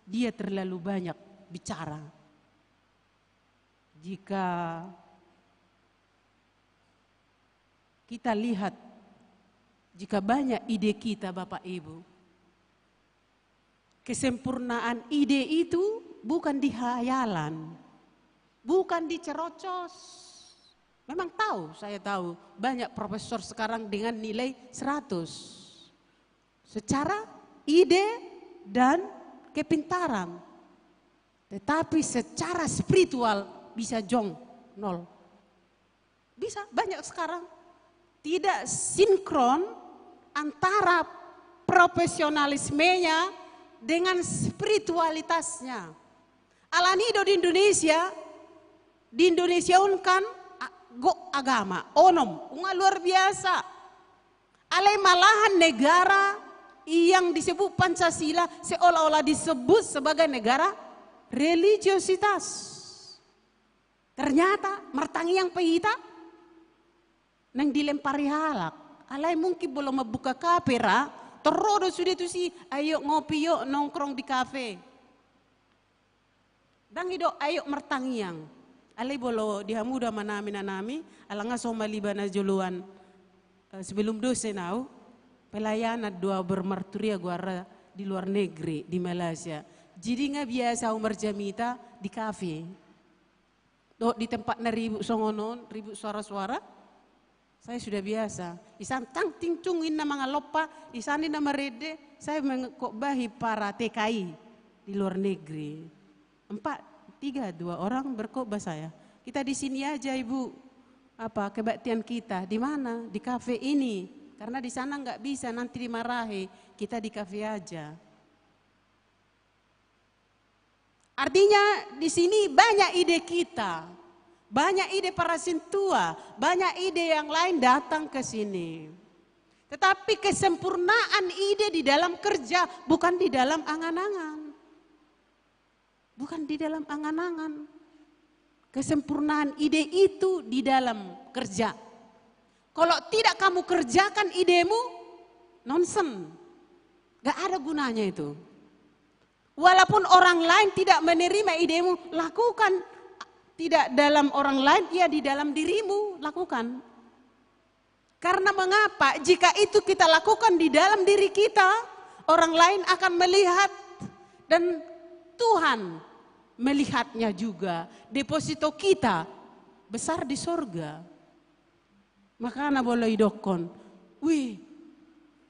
dia terlalu banyak bicara. Jika kita lihat, jika banyak ide kita, Bapak Ibu, kesempurnaan ide itu Bukan di hayalan, bukan di cerocos. Memang tahu, saya tahu banyak profesor sekarang dengan nilai seratus secara ide dan kepintaran. Tetapi secara spiritual bisa jong, nol. Bisa, banyak sekarang. Tidak sinkron antara profesionalismenya dengan spiritualitasnya. Alani do di Indonesia, di Indonesia on kan, a-, gok agama, onom, unga luar biasa. Alai malahan negara yang disebut Pancasila seolah-olah disebut sebagai negara religiositas. Ternyata martangiang pe hita naeng dilempari halak. Alai mungkin molo mambuka kafe ra, torro do sude tusi, ayo ngopi, yuk nongkrong di kafe. Ndang i do, ayo martangiang. Alai molo di hamu da manami nanami, ala nga so maliba na joloan, eh, sebelum dosen au, pelayanan do au bermarturia goarna di luar negeri, di Malaysia. Jadi nga biasa au marjamita di kafe. Dohot di tempat na ribut songon on, ribut suara-suara, saya sudah biasa. Isan tang ting cung inna mangalompa, isan inna marende, saya mengkhotbahi para T K I di luar negeri. Empat, tiga, dua orang berkhotbah saya. Kita di sini aja, Ibu. Apa kebaktian kita? Di mana? Di kafe ini. Karena di sana nggak bisa, nanti dimarahi. Kita di kafe aja. Artinya, di sini banyak ide kita, banyak ide para sintua, banyak ide yang lain datang ke sini. Tetapi kesempurnaan ide di dalam kerja, bukan di dalam angan-angan. Bukan di dalam angan-angan. Kesempurnaan ide itu di dalam kerja. Kalau tidak kamu kerjakan idemu, nonsen. Gak ada gunanya itu. Walaupun orang lain tidak menerima idemu, lakukan. Tidak dalam orang lain, ya di dalam dirimu, lakukan. Karena mengapa? Jika itu kita lakukan di dalam diri kita, orang lain akan melihat dan Tuhan melihatnya juga. Deposito kita besar di sorga. Makana molo idokkon, wih,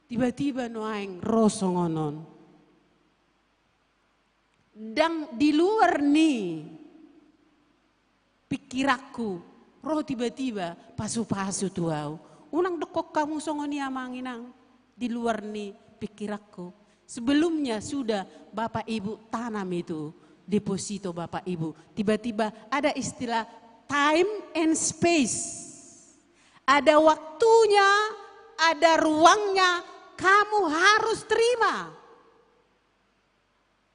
tiba-tiba nuaeng ro songon on. Ndang di luar ni pikiranku, ro tiba-tiba pasu-pasu tu au. Unang dokkon hamu songon i amang inang, di luar ni pikiranku. Sebelumnya sudah Bapak Ibu tanam itu, deposito Bapak Ibu. Tiba-tiba ada istilah time and space. Ada waktunya, ada ruangnya, kamu harus terima.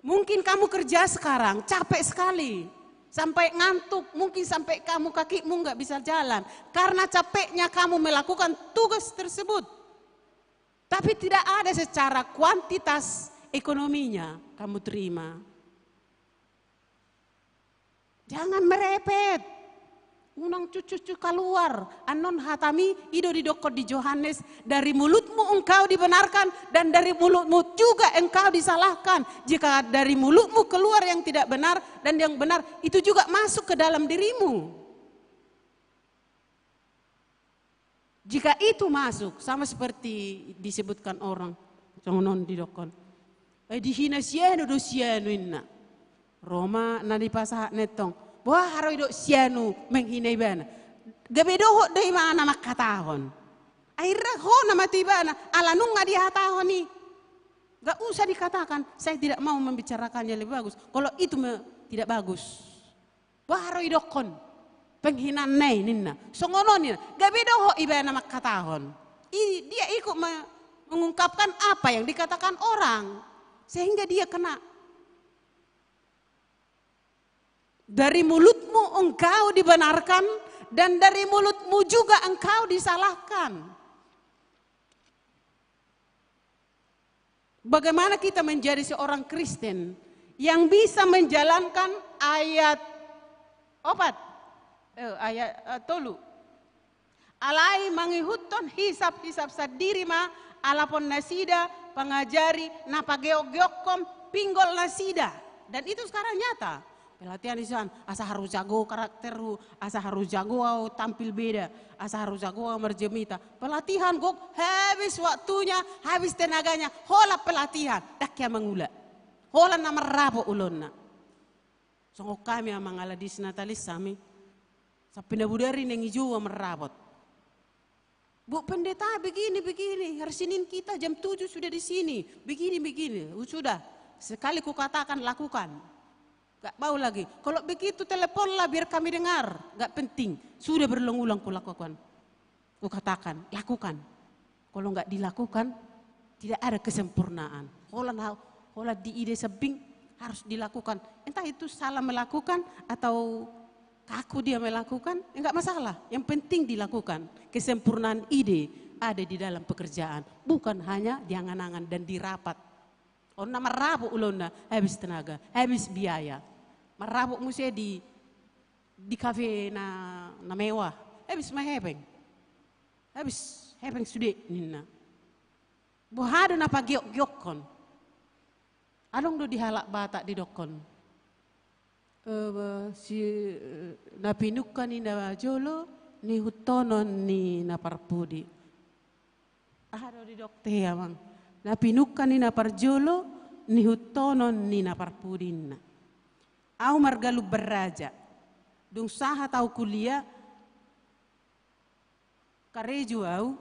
Mungkin kamu kerja sekarang, capek sekali. Sampai ngantuk, mungkin sampai kamu kakimu nggak bisa jalan. Karena capeknya kamu melakukan tugas tersebut. Tapi tidak ada secara kuantitas ekonominya kamu terima. Jangan merepet. Unang cucu-cucu kaluar. Annon hatami, i do didokkon di Johannes, dari mulutmu engkau dibenarkan, dan dari mulutmu juga engkau disalahkan. Jika dari mulutmu keluar yang tidak benar, dan yang benar itu juga masuk ke dalam dirimu. Jika itu masuk, sama seperti disebutkan orang, songon on didokkon. Eh, dihina si anu do si anu inna. Ro ma na dipasahat na i tong. Boha ro i do si anu menghina ibana. Gabe dohot do ibana mangkatahon. Akhirna ho nama tu ibana, ala nunga dihatahon i. Gak usah dikatakan, saya tidak mau membicarakannya lebih bagus. Kalau itu me-, tidak bagus. Boha ro idokkon, penghinaan na i ninna. Songon on ninna, gabe dohot ibana mangkatahon. I, dia ikut me-, mengungkapkan apa yang dikatakan orang. Sehingga dia kena. Dari mulutmu engkau dibenarkan, dan dari mulutmu juga engkau disalahkan. Bagaimana kita menjadi seorang Kristen yang bisa menjalankan ayat opat, eh, ayat, eh, tolu. Alai mangihuthon hisap-hisap sandiri ma alapon nasida, pangajari na pageok-geokkon pinggol nasida. Dan itu sekarang nyata. Pelatihan di sana, asa harus jago karakterhu, asa harus jago au tampil beda, asa harus jago au marjemita. Pelatihan gok, habis waktunya, habis tenaganya, holan pelatihan, ndang hea mangula. Holan na marrapot ulaonna. Songon hami amang ala disnatalis hami. Sampe na bodari naeng dijou au marrapot. Bu Pendeta, begini, begini. Hari Senin kita jam tujuh sudah di sini. Begini, begini. Sudah. Sekali kukatakan, lakukan. Gak mau lagi. Kalau begitu, teleponlah biar kami dengar. Gak penting. Sudah berulang-ulang kulakukan. Kukatakan, lakukan. Kalau nggak dilakukan, tidak ada kesempurnaan. Holan, holan di ide sebing harus dilakukan. Entah itu salah melakukan atau kaku dia melakukan, ya nggak masalah. Yang penting dilakukan. Kesempurnaan ide ada di dalam pekerjaan, bukan hanya di angan-angan dan di rapat. On na marrapot ulaonna, habis tenaga, habis biaya. Marrapot muse di, di kafe na, na mewah, habis ma hepeng. Habis hepeng sude ninna. Boha do na pagiok-giokkon? Adong do di halak Batak didokkon, eh, si, eh, na pinungka ni na jolo, nihuthonon ni na parpudi. Aha do didok te amang? Na pinungka ni na parjolo, nihuthonon ni na parpudi ninna. Au marga Lumban Raja. Dung sahat au kuliah, karejo au,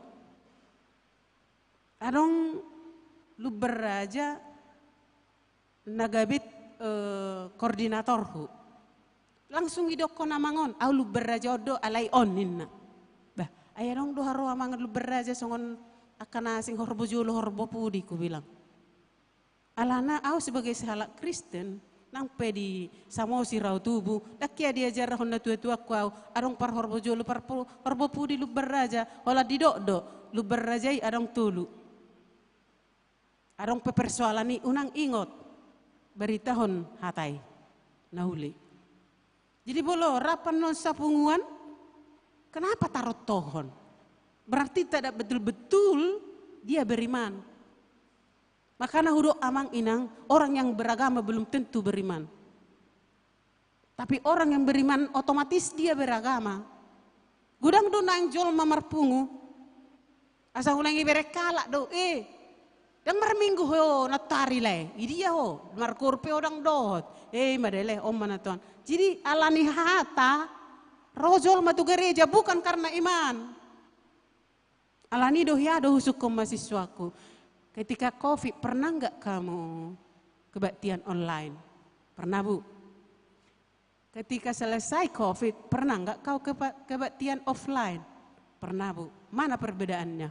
adong Lumban Raja na gabe, eh, koordinatorhu. Langsung didokkon amang on, au Lumban Raja on do, alai on ninna. Bah, ai adong do haroa amang Lumban Raja songon angka na asing, horbo jolo horbo pudi, kubilang. Alana au sebagai sehalak Kristen, nang pe di Samosir au tubu, ndang hea diajarhon natua-tuangku au, adong parhorbo jolo, parpo-, horbo pudi Lumban Raja, holan didok do, Lumban Raja i adong tolu. Adong pe persoalan i, unang ingot, baritahon hata i na uli. Jadi molo rap annon sapunguan, kenapa tarontohon? Berarti tidak betul-betul dia beriman. Makana hudok amang inang, orang yang beragama belum tentu beriman. Tapi orang yang beriman otomatis dia beragama. Godang do naeng jolma marpungu. Asa unang ibereng halak do, eh, ndang marminggu ho nantoari lae. Idia ho, markoor pe ho ndang dohot. Eh, ima da lae, on ma nantoan. Jadi alani hata, ro jolma tu gereja bukan karena iman. Alani do hea do husungkun mahasiswaku, ketika covid pernah nggak kamu kebaktian online? Pernah, Bu. Ketika selesai covid, pernah nggak kau keba-, kebaktian offline? Pernah, Bu. Mana perbedaannya?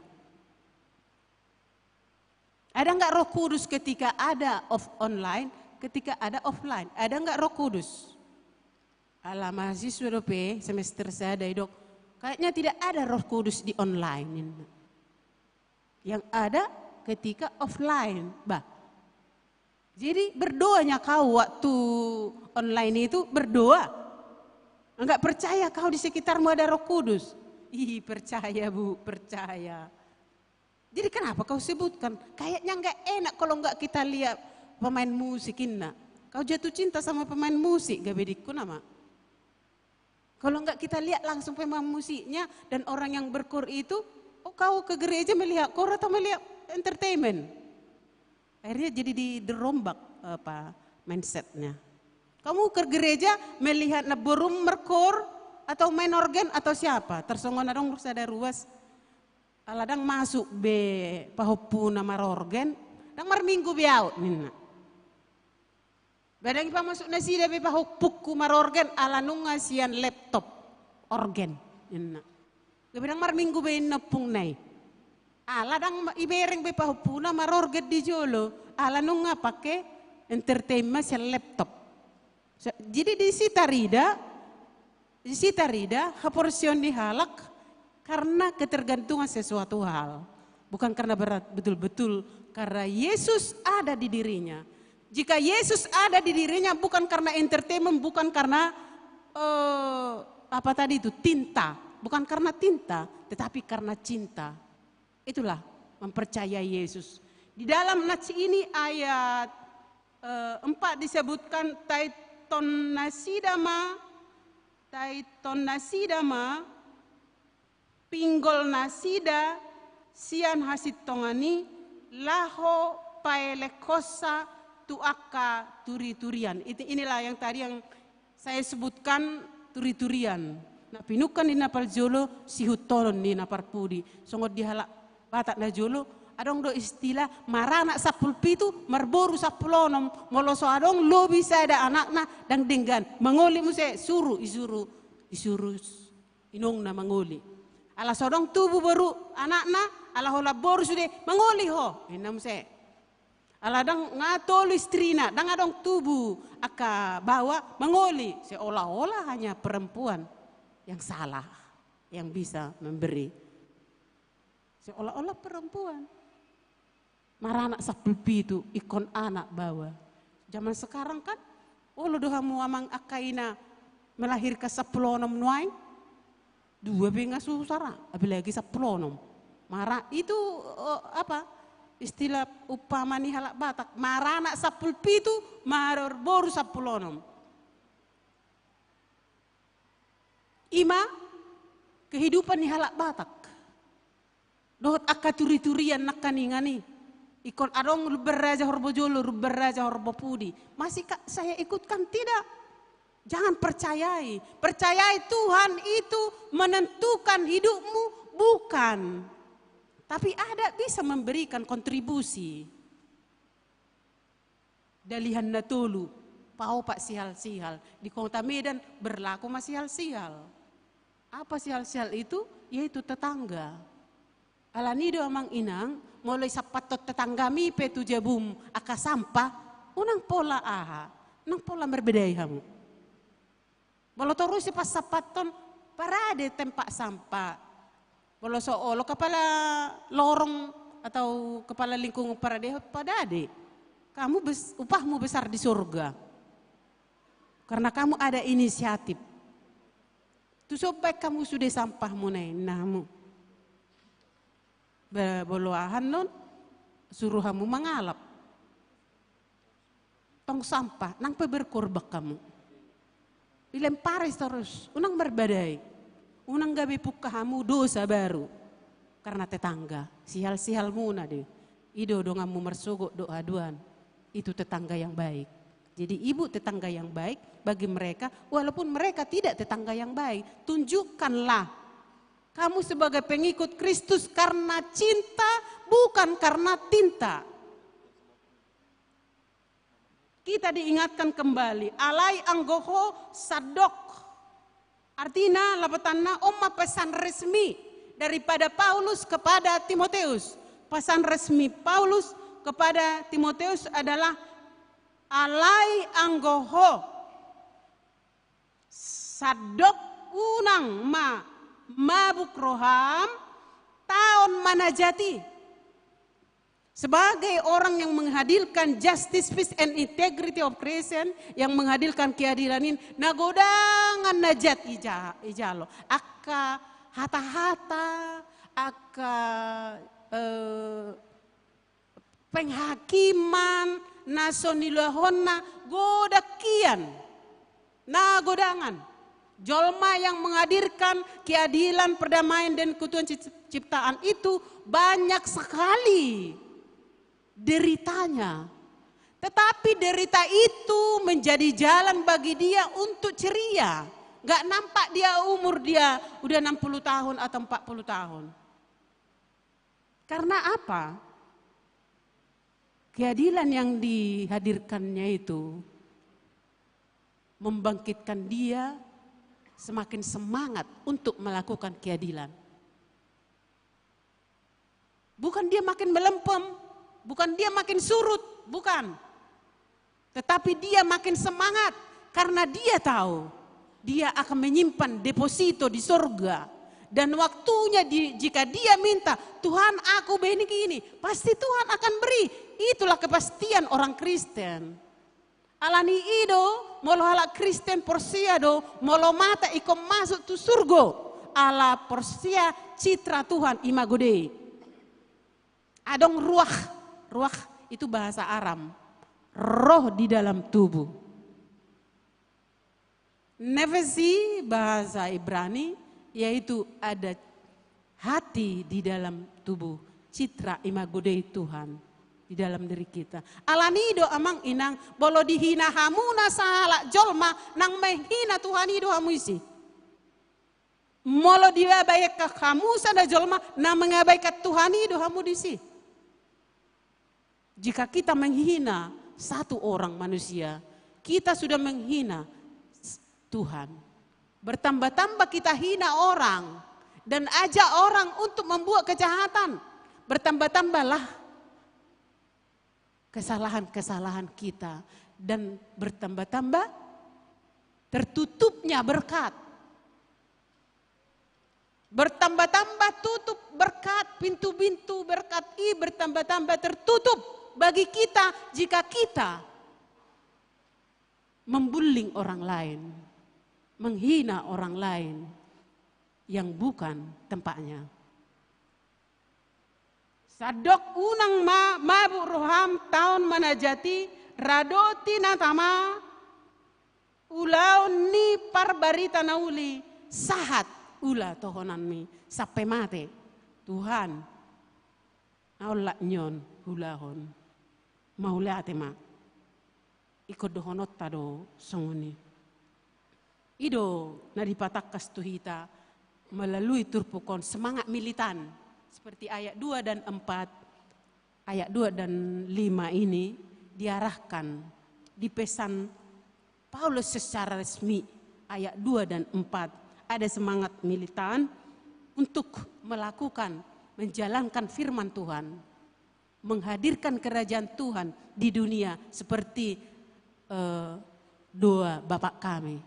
Ada nggak Roh Kudus ketika ada off-, online, ketika ada offline? Ada nggak Roh Kudus? Ala mahasiswa dope semester sada i dok, kayaknya tidak ada Roh Kudus di online. Yang ada ketika offline, bah. Jadi berdoanya kau waktu online itu, berdoa. Enggak percaya kau di sekitarmu ada Roh Kudus? Ih, percaya, Bu, percaya. Jadi kenapa kau sebutkan? Kayaknya nggak enak kalau nggak kita lihat pemain musik, inna. Kau jatuh cinta sama pemain musik, gabe dikku nama. Kalau nggak kita lihat langsung pemain musiknya dan orang yang berkoor itu, oh, kau ke gereja melihat koor atau melihat entertainment? Akhirnya jadi di, dirombak apa, mindsetnya. Kamu ke gereja melihat naborum markoor atau main organ atau siapa? Tarsongon adong sada ruas, ala ndang masuk be pahompuna marorgan, ndang marminggu be au, ninna. Ba ndang ipamasuk nasida be pahompungku marorgan, ala nunga sian laptop organ, ninna. Gabe ndang marminggu be inna ompungna i. Ala ndang ma-, ibereng be pahompuna marorgan di jolo, ala nunga pake entertainment sian laptop. Sa-, jadi disi tarida, disi tarida haporseaon ni halak karena ketergantungan sesuatu hal, bukan karena berat, betul-betul karena Yesus ada di dirinya. Jika Yesus ada di dirinya, bukan karena entertainment, bukan karena, eh, apa tadi itu, tinta, bukan karena tinta, tetapi karena cinta. Itulah mempercayai Yesus. Di dalam nats ini ayat Eh, empat disebutkan, taiton nasida ma, taiton nasida ma, pinggol nasida sian hasintongan i, laho paelekhonsa tu angka turi-turian. Itu, inilah yang tadi yang saya sebutkan, turi-turian. Na pinungka ni na parjolo, sihuthonon ni na parpudi. Songon di halak Batak na jolo, adong do istilah maranak sampulu pitu, marboru sampulu onom. Molo so adong lobi sada anakna, ndang denggan. Mangoli muse, suru, isuru, isuru inongna mangoli. Ala so adong tubu boru anakna, ala holan boru sude, mangoli ho, ninna muse. Ala ndang, nga tolu istrina, ndang adong tubu angka baoa, mangoli. Seolah-olah hanya perempuan yang salah, yang bisa memberi. Seolah-olah perempuan. Maranak sampulu pitu, ingkon anak baoa. Zaman sekarang kan, olo do hamu amang angka ina melahirkan sampulu onom nuaeng. Dua pe nga susah ra, apalagi sampulu onom. Mara-, itu, eh, apa, istilah umpama ni halak Batak, maranak sampulu pitu, marboru sampulu onom. Ima kehidupan ni halak Batak. Dohot angka turi-turian nangkaningan i. Ingkon adong Lumban Raja Horbo Jolo, Lumban Raja Horbo Pudi. Masih ka-, saya ikutkan? Tidak. Jangan percayai. Percayai Tuhan itu menentukan hidupmu, bukan. Tapi ada bisa memberikan kontribusi. Dalihan na tolu, paopat sihal-sihal. Di Kota Medan berlaku ma sihal-sihal. Apa sihal-sihal itu? Yaitu tetangga. Alani do amang inang, molo isampathon tetanggami pe tu jabum angka sampah, unang pola aha, unang pola marbadai hamu. Molo torus i pasampathon, parade tempat sampah. Molo so olo kepala lorong atau kepala lingkungan paradehon, parade. Kamu bes-, upahmu besar di surga. Karena kamu ada inisiatif. Tu somba i hamu sude sampahmuna i, ninna hamu. Ba, molo aha annon, suru hamu mangalap. Tong sampah, nang pe berkorban hamu. Dilempari torus, unang marbadai. Unang gabe pungka hamu dosa baru. Karena tetangga, sihal-sihalmuna do i. I do donganmu marsogot dohot haduan. Itu tetangga yang baik. Jadi ibu tetangga yang baik bagi mereka, walaupun mereka tidak tetangga yang baik. Tunjukkanlah kamu sebagai pengikut Kristus karena cinta, bukan karena tinta. Kita diingatkan kembali, alai anggo ho sandok. Artina, lapatanna, on ma pesan resmi daripada Paulus kepada Timoteus. Pesan resmi Paulus kepada Timoteus adalah, alai anggo ho sandok, unang ma mabuk roham, taon ma na jat i. Sebagai orang yang menghadirkan justice, peace and integrity of Christian, yang menghadirkan keadilan in, na godang na jat ija-, ijalo. Angka hata-hata, angka, eh, penghakiman, na so niulahonna godang hian. Na godangan. Jolma yang menghadirkan keadilan, perdamaian, dan keutuhan ci-, ciptaan itu banyak sekali deritanya. Tetapi derita itu menjadi jalan bagi dia untuk ceria. Nggak nampak dia umur dia udah enam puluh tahun atau empat puluh tahun. Karena apa? Keadilan yang dihadirkannya itu membangkitkan dia semakin semangat untuk melakukan keadilan. Bukan dia makin melempem, bukan dia makin surut, bukan. Tetapi dia makin semangat karena dia tahu dia akan menyimpan deposito di sorga. Dan waktunya di-, jika dia minta, "Tuhan, aku begini-gini," pasti Tuhan akan beri. Itulah kepastian orang Kristen. Alani i do, molo halak Kristen porsea do, molo mate ingkon masuk tu surgo. Ala porsea citra Tuhan, imago Dei. Adong ruah, ruah itu bahasa Aram. roh di dalam tubuh. Nefesh di bahasa Ibrani, yaitu ada hati di dalam tubuh. Citra imago Dei Tuhan di dalam diri kita. Alani do amang inang, molo dihina hamuna sahalak jolma, nang menghina Tuhan i do hamu disi. Molo diabaikan hamu sada jolma, nang mengabaikan Tuhan i do hamu disi. Jika kita menghina satu orang manusia, kita sudah menghina s-, Tuhan. Bertambah-tambah kita hina orang dan ajak orang untuk membuat kejahatan, bertambah-tambahlah kesalahan-kesalahan kita dan bertambah-tambah tertutupnya berkat. Bertambah-tambah tutup berkat, pintu-pintu berkat i bertambah-tambah tertutup bagi kita jika kita membullying orang lain, menghina orang lain yang bukan tempatnya. Sandok unang ma mabuk roham taon manajati, radoti na tama ulaon ni parbarita na uli, sahat ula tohonanmi sampe mate. Tuhan, na olat ni on huulahon. Mauliate ma. Ingkon dohononta do songon i. I do na dipatangkas tu hita melalui turpuk on, semangat militan. Seperti ayat dua dan empat, ayat dua dan lima ini diarahkan, dipesan Paulus secara resmi, ayat dua dan empat. Ada semangat militan untuk melakukan, menjalankan firman Tuhan, menghadirkan kerajaan Tuhan di dunia seperti, eh, doa Bapak kami,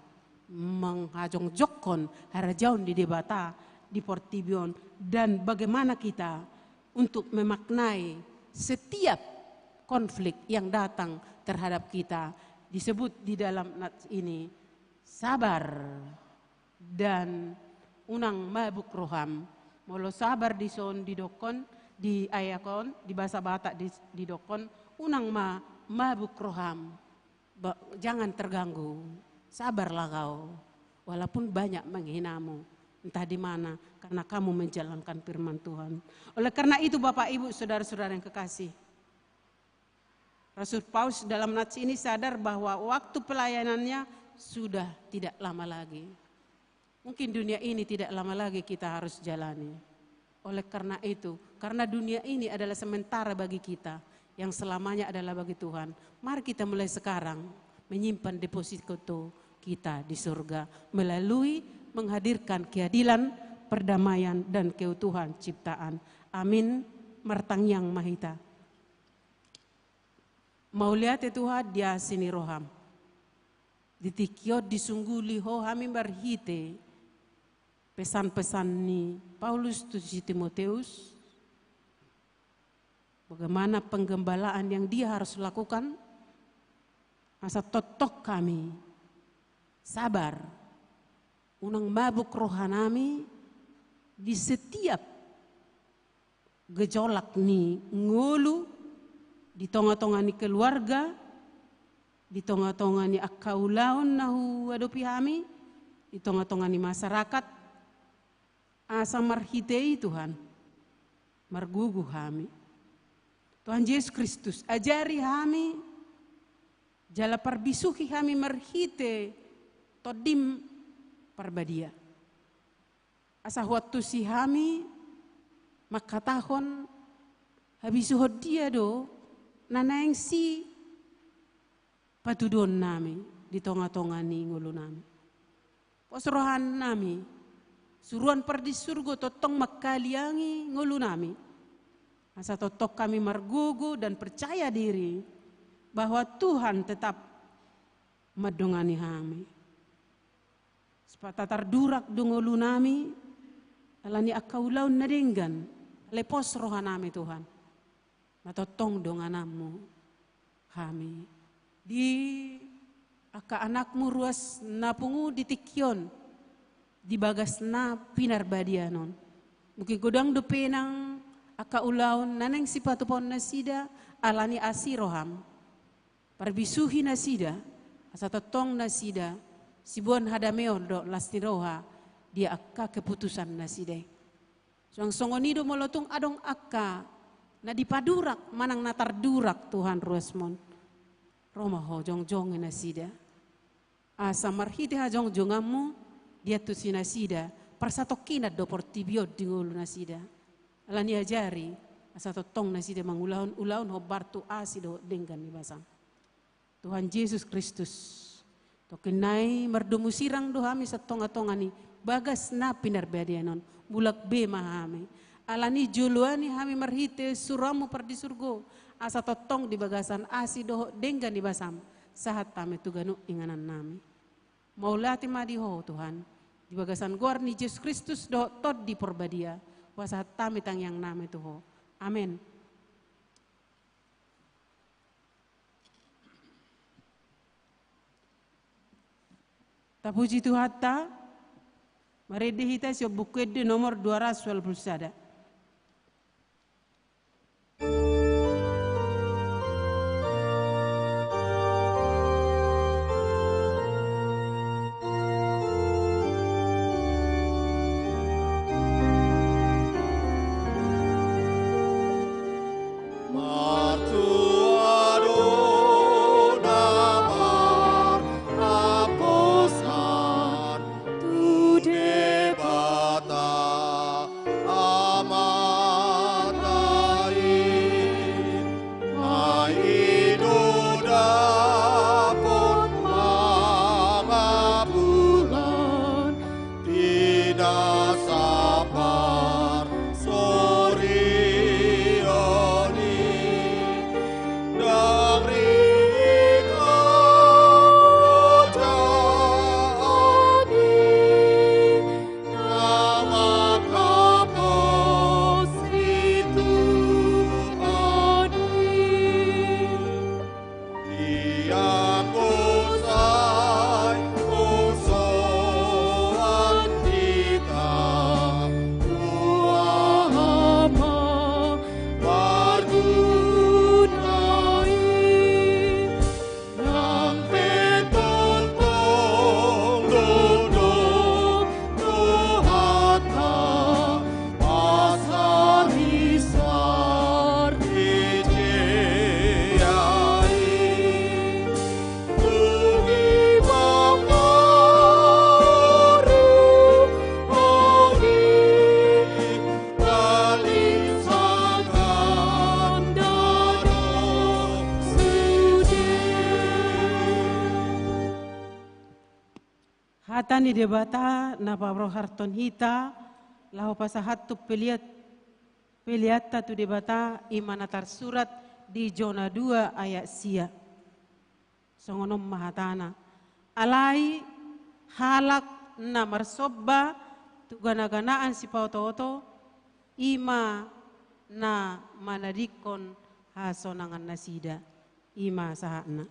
menghajongjongkon harajaon ni Debata di portibi on, dan bagaimana kita untuk memaknai setiap konflik yang datang terhadap kita. Disebut di dalam nats ini, sabar dan unang mabuk roham. Molo sabar dison didokkon, di ayat on, di bahasa Batak di, didokkon, unang ma mabuk roham. Ba-, jangan terganggu, sabarlah kau. Walaupun banyak menghinamu, entah di mana, karena kamu menjalankan firman Tuhan. Oleh karena itu, Bapak, Ibu, saudara-saudara yang kekasih, Rasul Paulus dalam nats ini sadar bahwa waktu pelayanannya sudah tidak lama lagi. Mungkin dunia ini tidak lama lagi kita harus jalani. Oleh karena itu, karena dunia ini adalah sementara bagi kita, yang selamanya adalah bagi Tuhan, mari kita mulai sekarang menyimpan deposito kita di surga melalui menghadirkan keadilan, perdamaian, dan keutuhan ciptaan. Amin. Martangiang ma hita. Mauliate Tuhan di asi ni roham. Di tingki on disungguli Ho hami marhite pesan-pesan ni Paulus tu si Timoteus, bagaimana penggembalaan yang dia harus lakukan, asa tongtong hami sabar, unang mabuk rohanami di setiap gejolak ni ngolu, di tonga-tonga ni keluarga, di tonga-tonga ni angka ulaon na huadopi hami, di tonga-tonga ni masyarakat, asa marhite i, Tuhan, margogo hami. Tuhan Jesus Kristus, ajari hami, jala parbisuhi hami marhite Tondim Parbadia. Asa huantusi hami mangkatahon habisuhon dia do na naeng sipatuduonnami di tonga-tonga ni ngolunami. Pos rohanami, suruan Pardisisurgo tongtong mangkaliangi ngolunami. Asa tongtong hami margogo dan percaya diri bahwa Tuhan tetap mandongani hami. Sipata tardurak do ngolunami, alani angka ulaon na denggan, alai pos rohanami, Tuhan, na tongtong dongananmu hami. Di angka anakmu ruas na pungu di tingki on, di bagas na pinarbadiaan on. Mungkin godang dope nang angka ulaon na naeng sipatupaon nasida, alani asi roham. Parbisuhi nasida, asa tongtong nasida siboan hadameon dohot las ni roha di angka keputusan nasida i. Suang songon i do molo tung adong angka na dipadurak manang na tardurak, Tuhan, ruasmon, ro ma Ho jongjongi nasida. Asa marhite hajongjonganmu diantusi nasida, parsatongkinan do portibi on di ngolu nasida. Alani i ajari, asa tongtong nasida mangulahon ulaon hombar tu asi dohot denggan ni basam. Tuhan Jesus Kristus, tongkin nai mardomu sirang do hami sian tongatonga ni bagas na pinarbadian on, mulak be ma hami. Alani i joloani hami marhite suruanmu pardisurgo, asa tongtong di bagasan asi dohot denggan ni basam, sahat hami tu ganup inganan nami. Mauliate ma di Ho, Tuhan, di bagasan goar ni Jesus Kristus dohot Tondi Porbadia, hupasahat hami tangiang nami tu Ho. Amen. Tapuji Tuhanta, marende hita sian Buku Ende nomor dua ratus ualu pulu sada. Martua do na marhaposan tu Debata Amanta i, ai i do dapot mangapulan di na saparsorion i. Ndang ringkot godang i na manghapos situan i. Ianggo sai posoan hita tu aha ma marguna i. Nang pe tongtong do dohot Tuhanta pasarisarijea i. Dung i mangaruhon i, paling sangkan do sude. Hata ni Debata na paborhathon hita laho pasahathon pelean, peleanta tu Debata, i ma na tarsurat di Jona dua ayat sia. Songon on ma hatana: Alai halak na marsomba tu ganaganaan sipaotooto, i ma na manadingkon hasonangan nasida. I ma sahatna.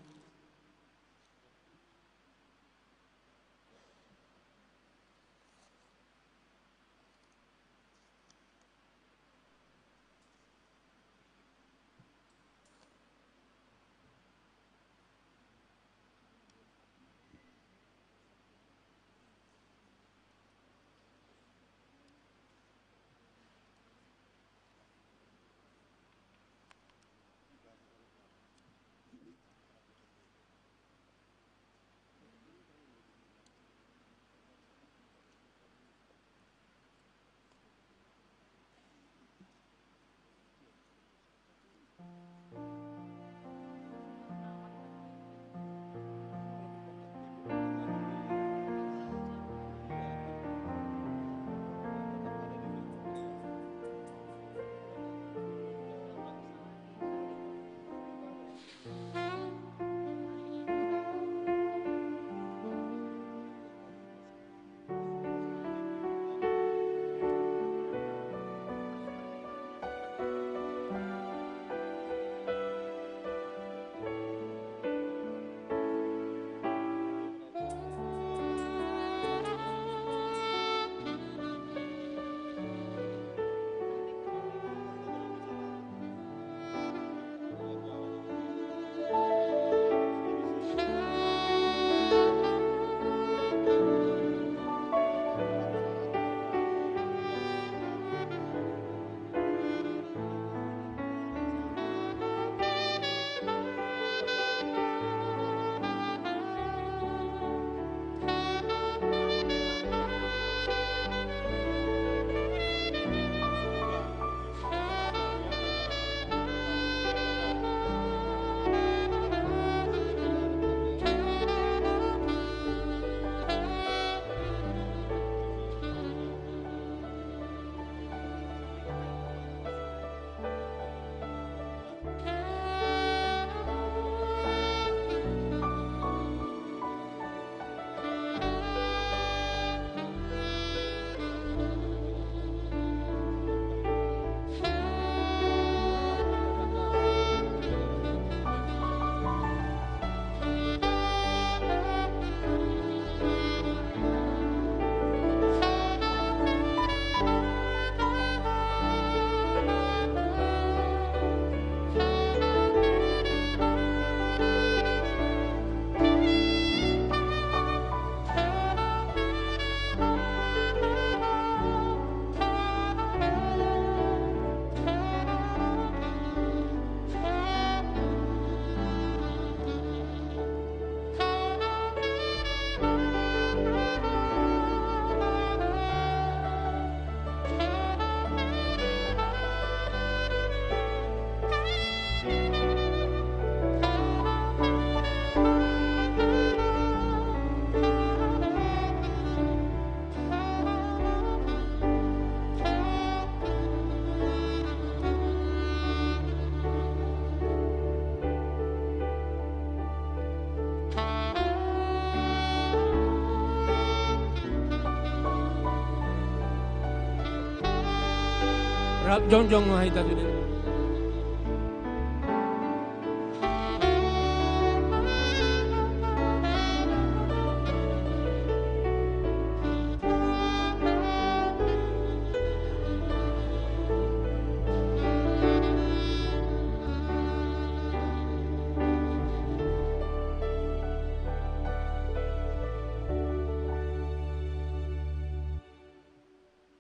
Rap jongjong ma hita sude.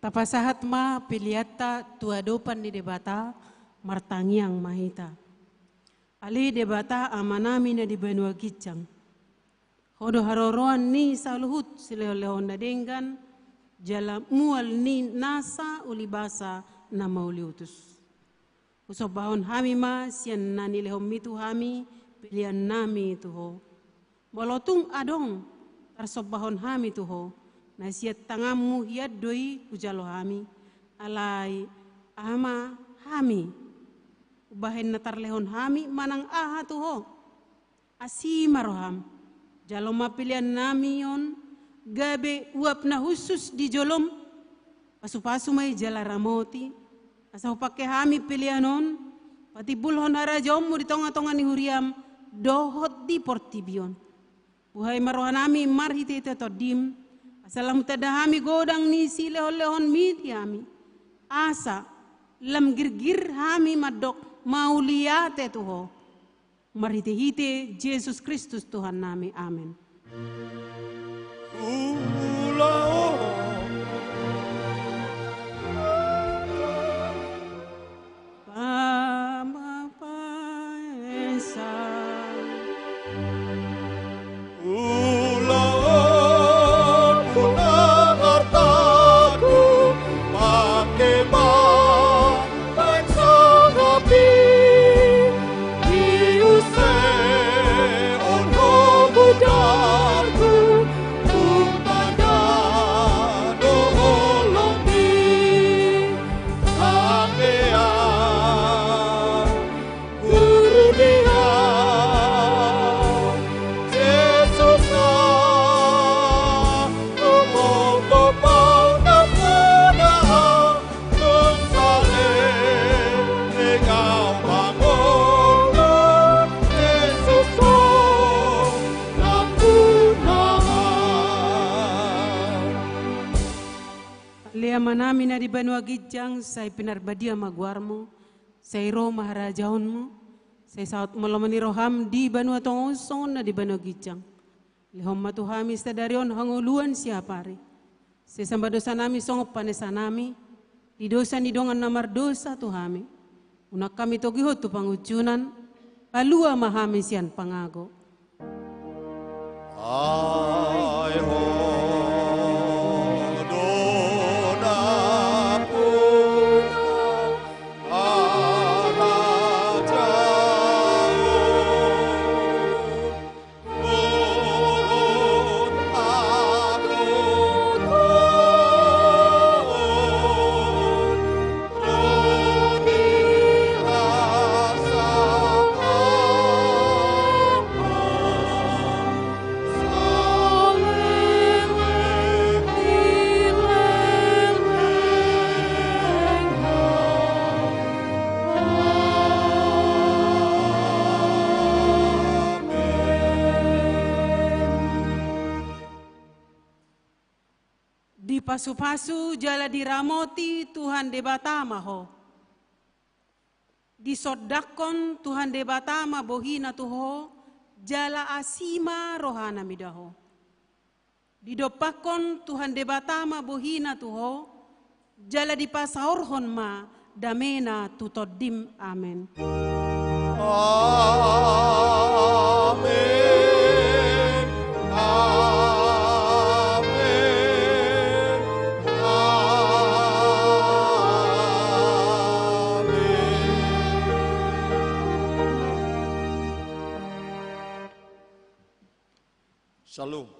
Tapasahat ma peleanta tu adopan ni Debata, martangiang ma hita. Ale Debata Amanami na di banua ginjang, Ho do haroroan ni saluhut silehonlehon na denggan, jala mual ni nasa ulibasa na mauliutus. Husombahon hami ma sian na nilehonmi tu hami peleannami tu Ho. Molo tung adong tarsombahon hami tu Ho, na sian tanganmu hian do i hujalo hami. Alai aha ma hami? Umbahen na tarlehon hami manang aha tu Ho? Asi ma roham, jalo ma peleannami on gabe uap na hushus di jolom. Pasupasu ma i jala ramoti, asa hupangke hami pelean on patimbulhon harajaonmu di tongatonga ni huriam dohot di portibi on. Buhai ma rohanami marhitehite Tondim, asa lam hutanda hami godang ni silehonlehonmi di hami, asa lam girgir hami mandok mauliate tu Ho. Marhitehite Jesus Kristus Tuhannami. Amen. Ulaon. Pamapaesa. Ulaonku nang artaku, pangke ma baen sangapi, diusehon Ho mudarku, tung tanda do holongmi. Sandean Guru ni au, Jesus au, tumompa Ho na poda au, tung saleleng au mangolu, Jesus au, nampuna au. Ale Amanami na di banua ginjang, sai pinarbadia ma goarmu, sai ro ma harajaonmu, sai saut ma lomo ni roham di banua tonga on songon na di banua ginjang. Lehon ma tu hami sadari on hangoluan siapari. Sesa ma dosanami songon panesanami di dosa ni dongan na mardosa tu hami. Unang hami togihon tu pangunjunan, palua ma hami sian pangago. Ai Ho do nampuna harajaon. Dipasupasu jala diramoti Tuhan Debata ma ho. Disondangkon Tuhan Debata ma bohina tu ho, jala asi ma rohana mida ho. Didompakkon Tuhan Debata ma bohina tu ho, jala dipasaorhon ma damena tu tondim. Amen. Amen. Amen. Amen. Shalom.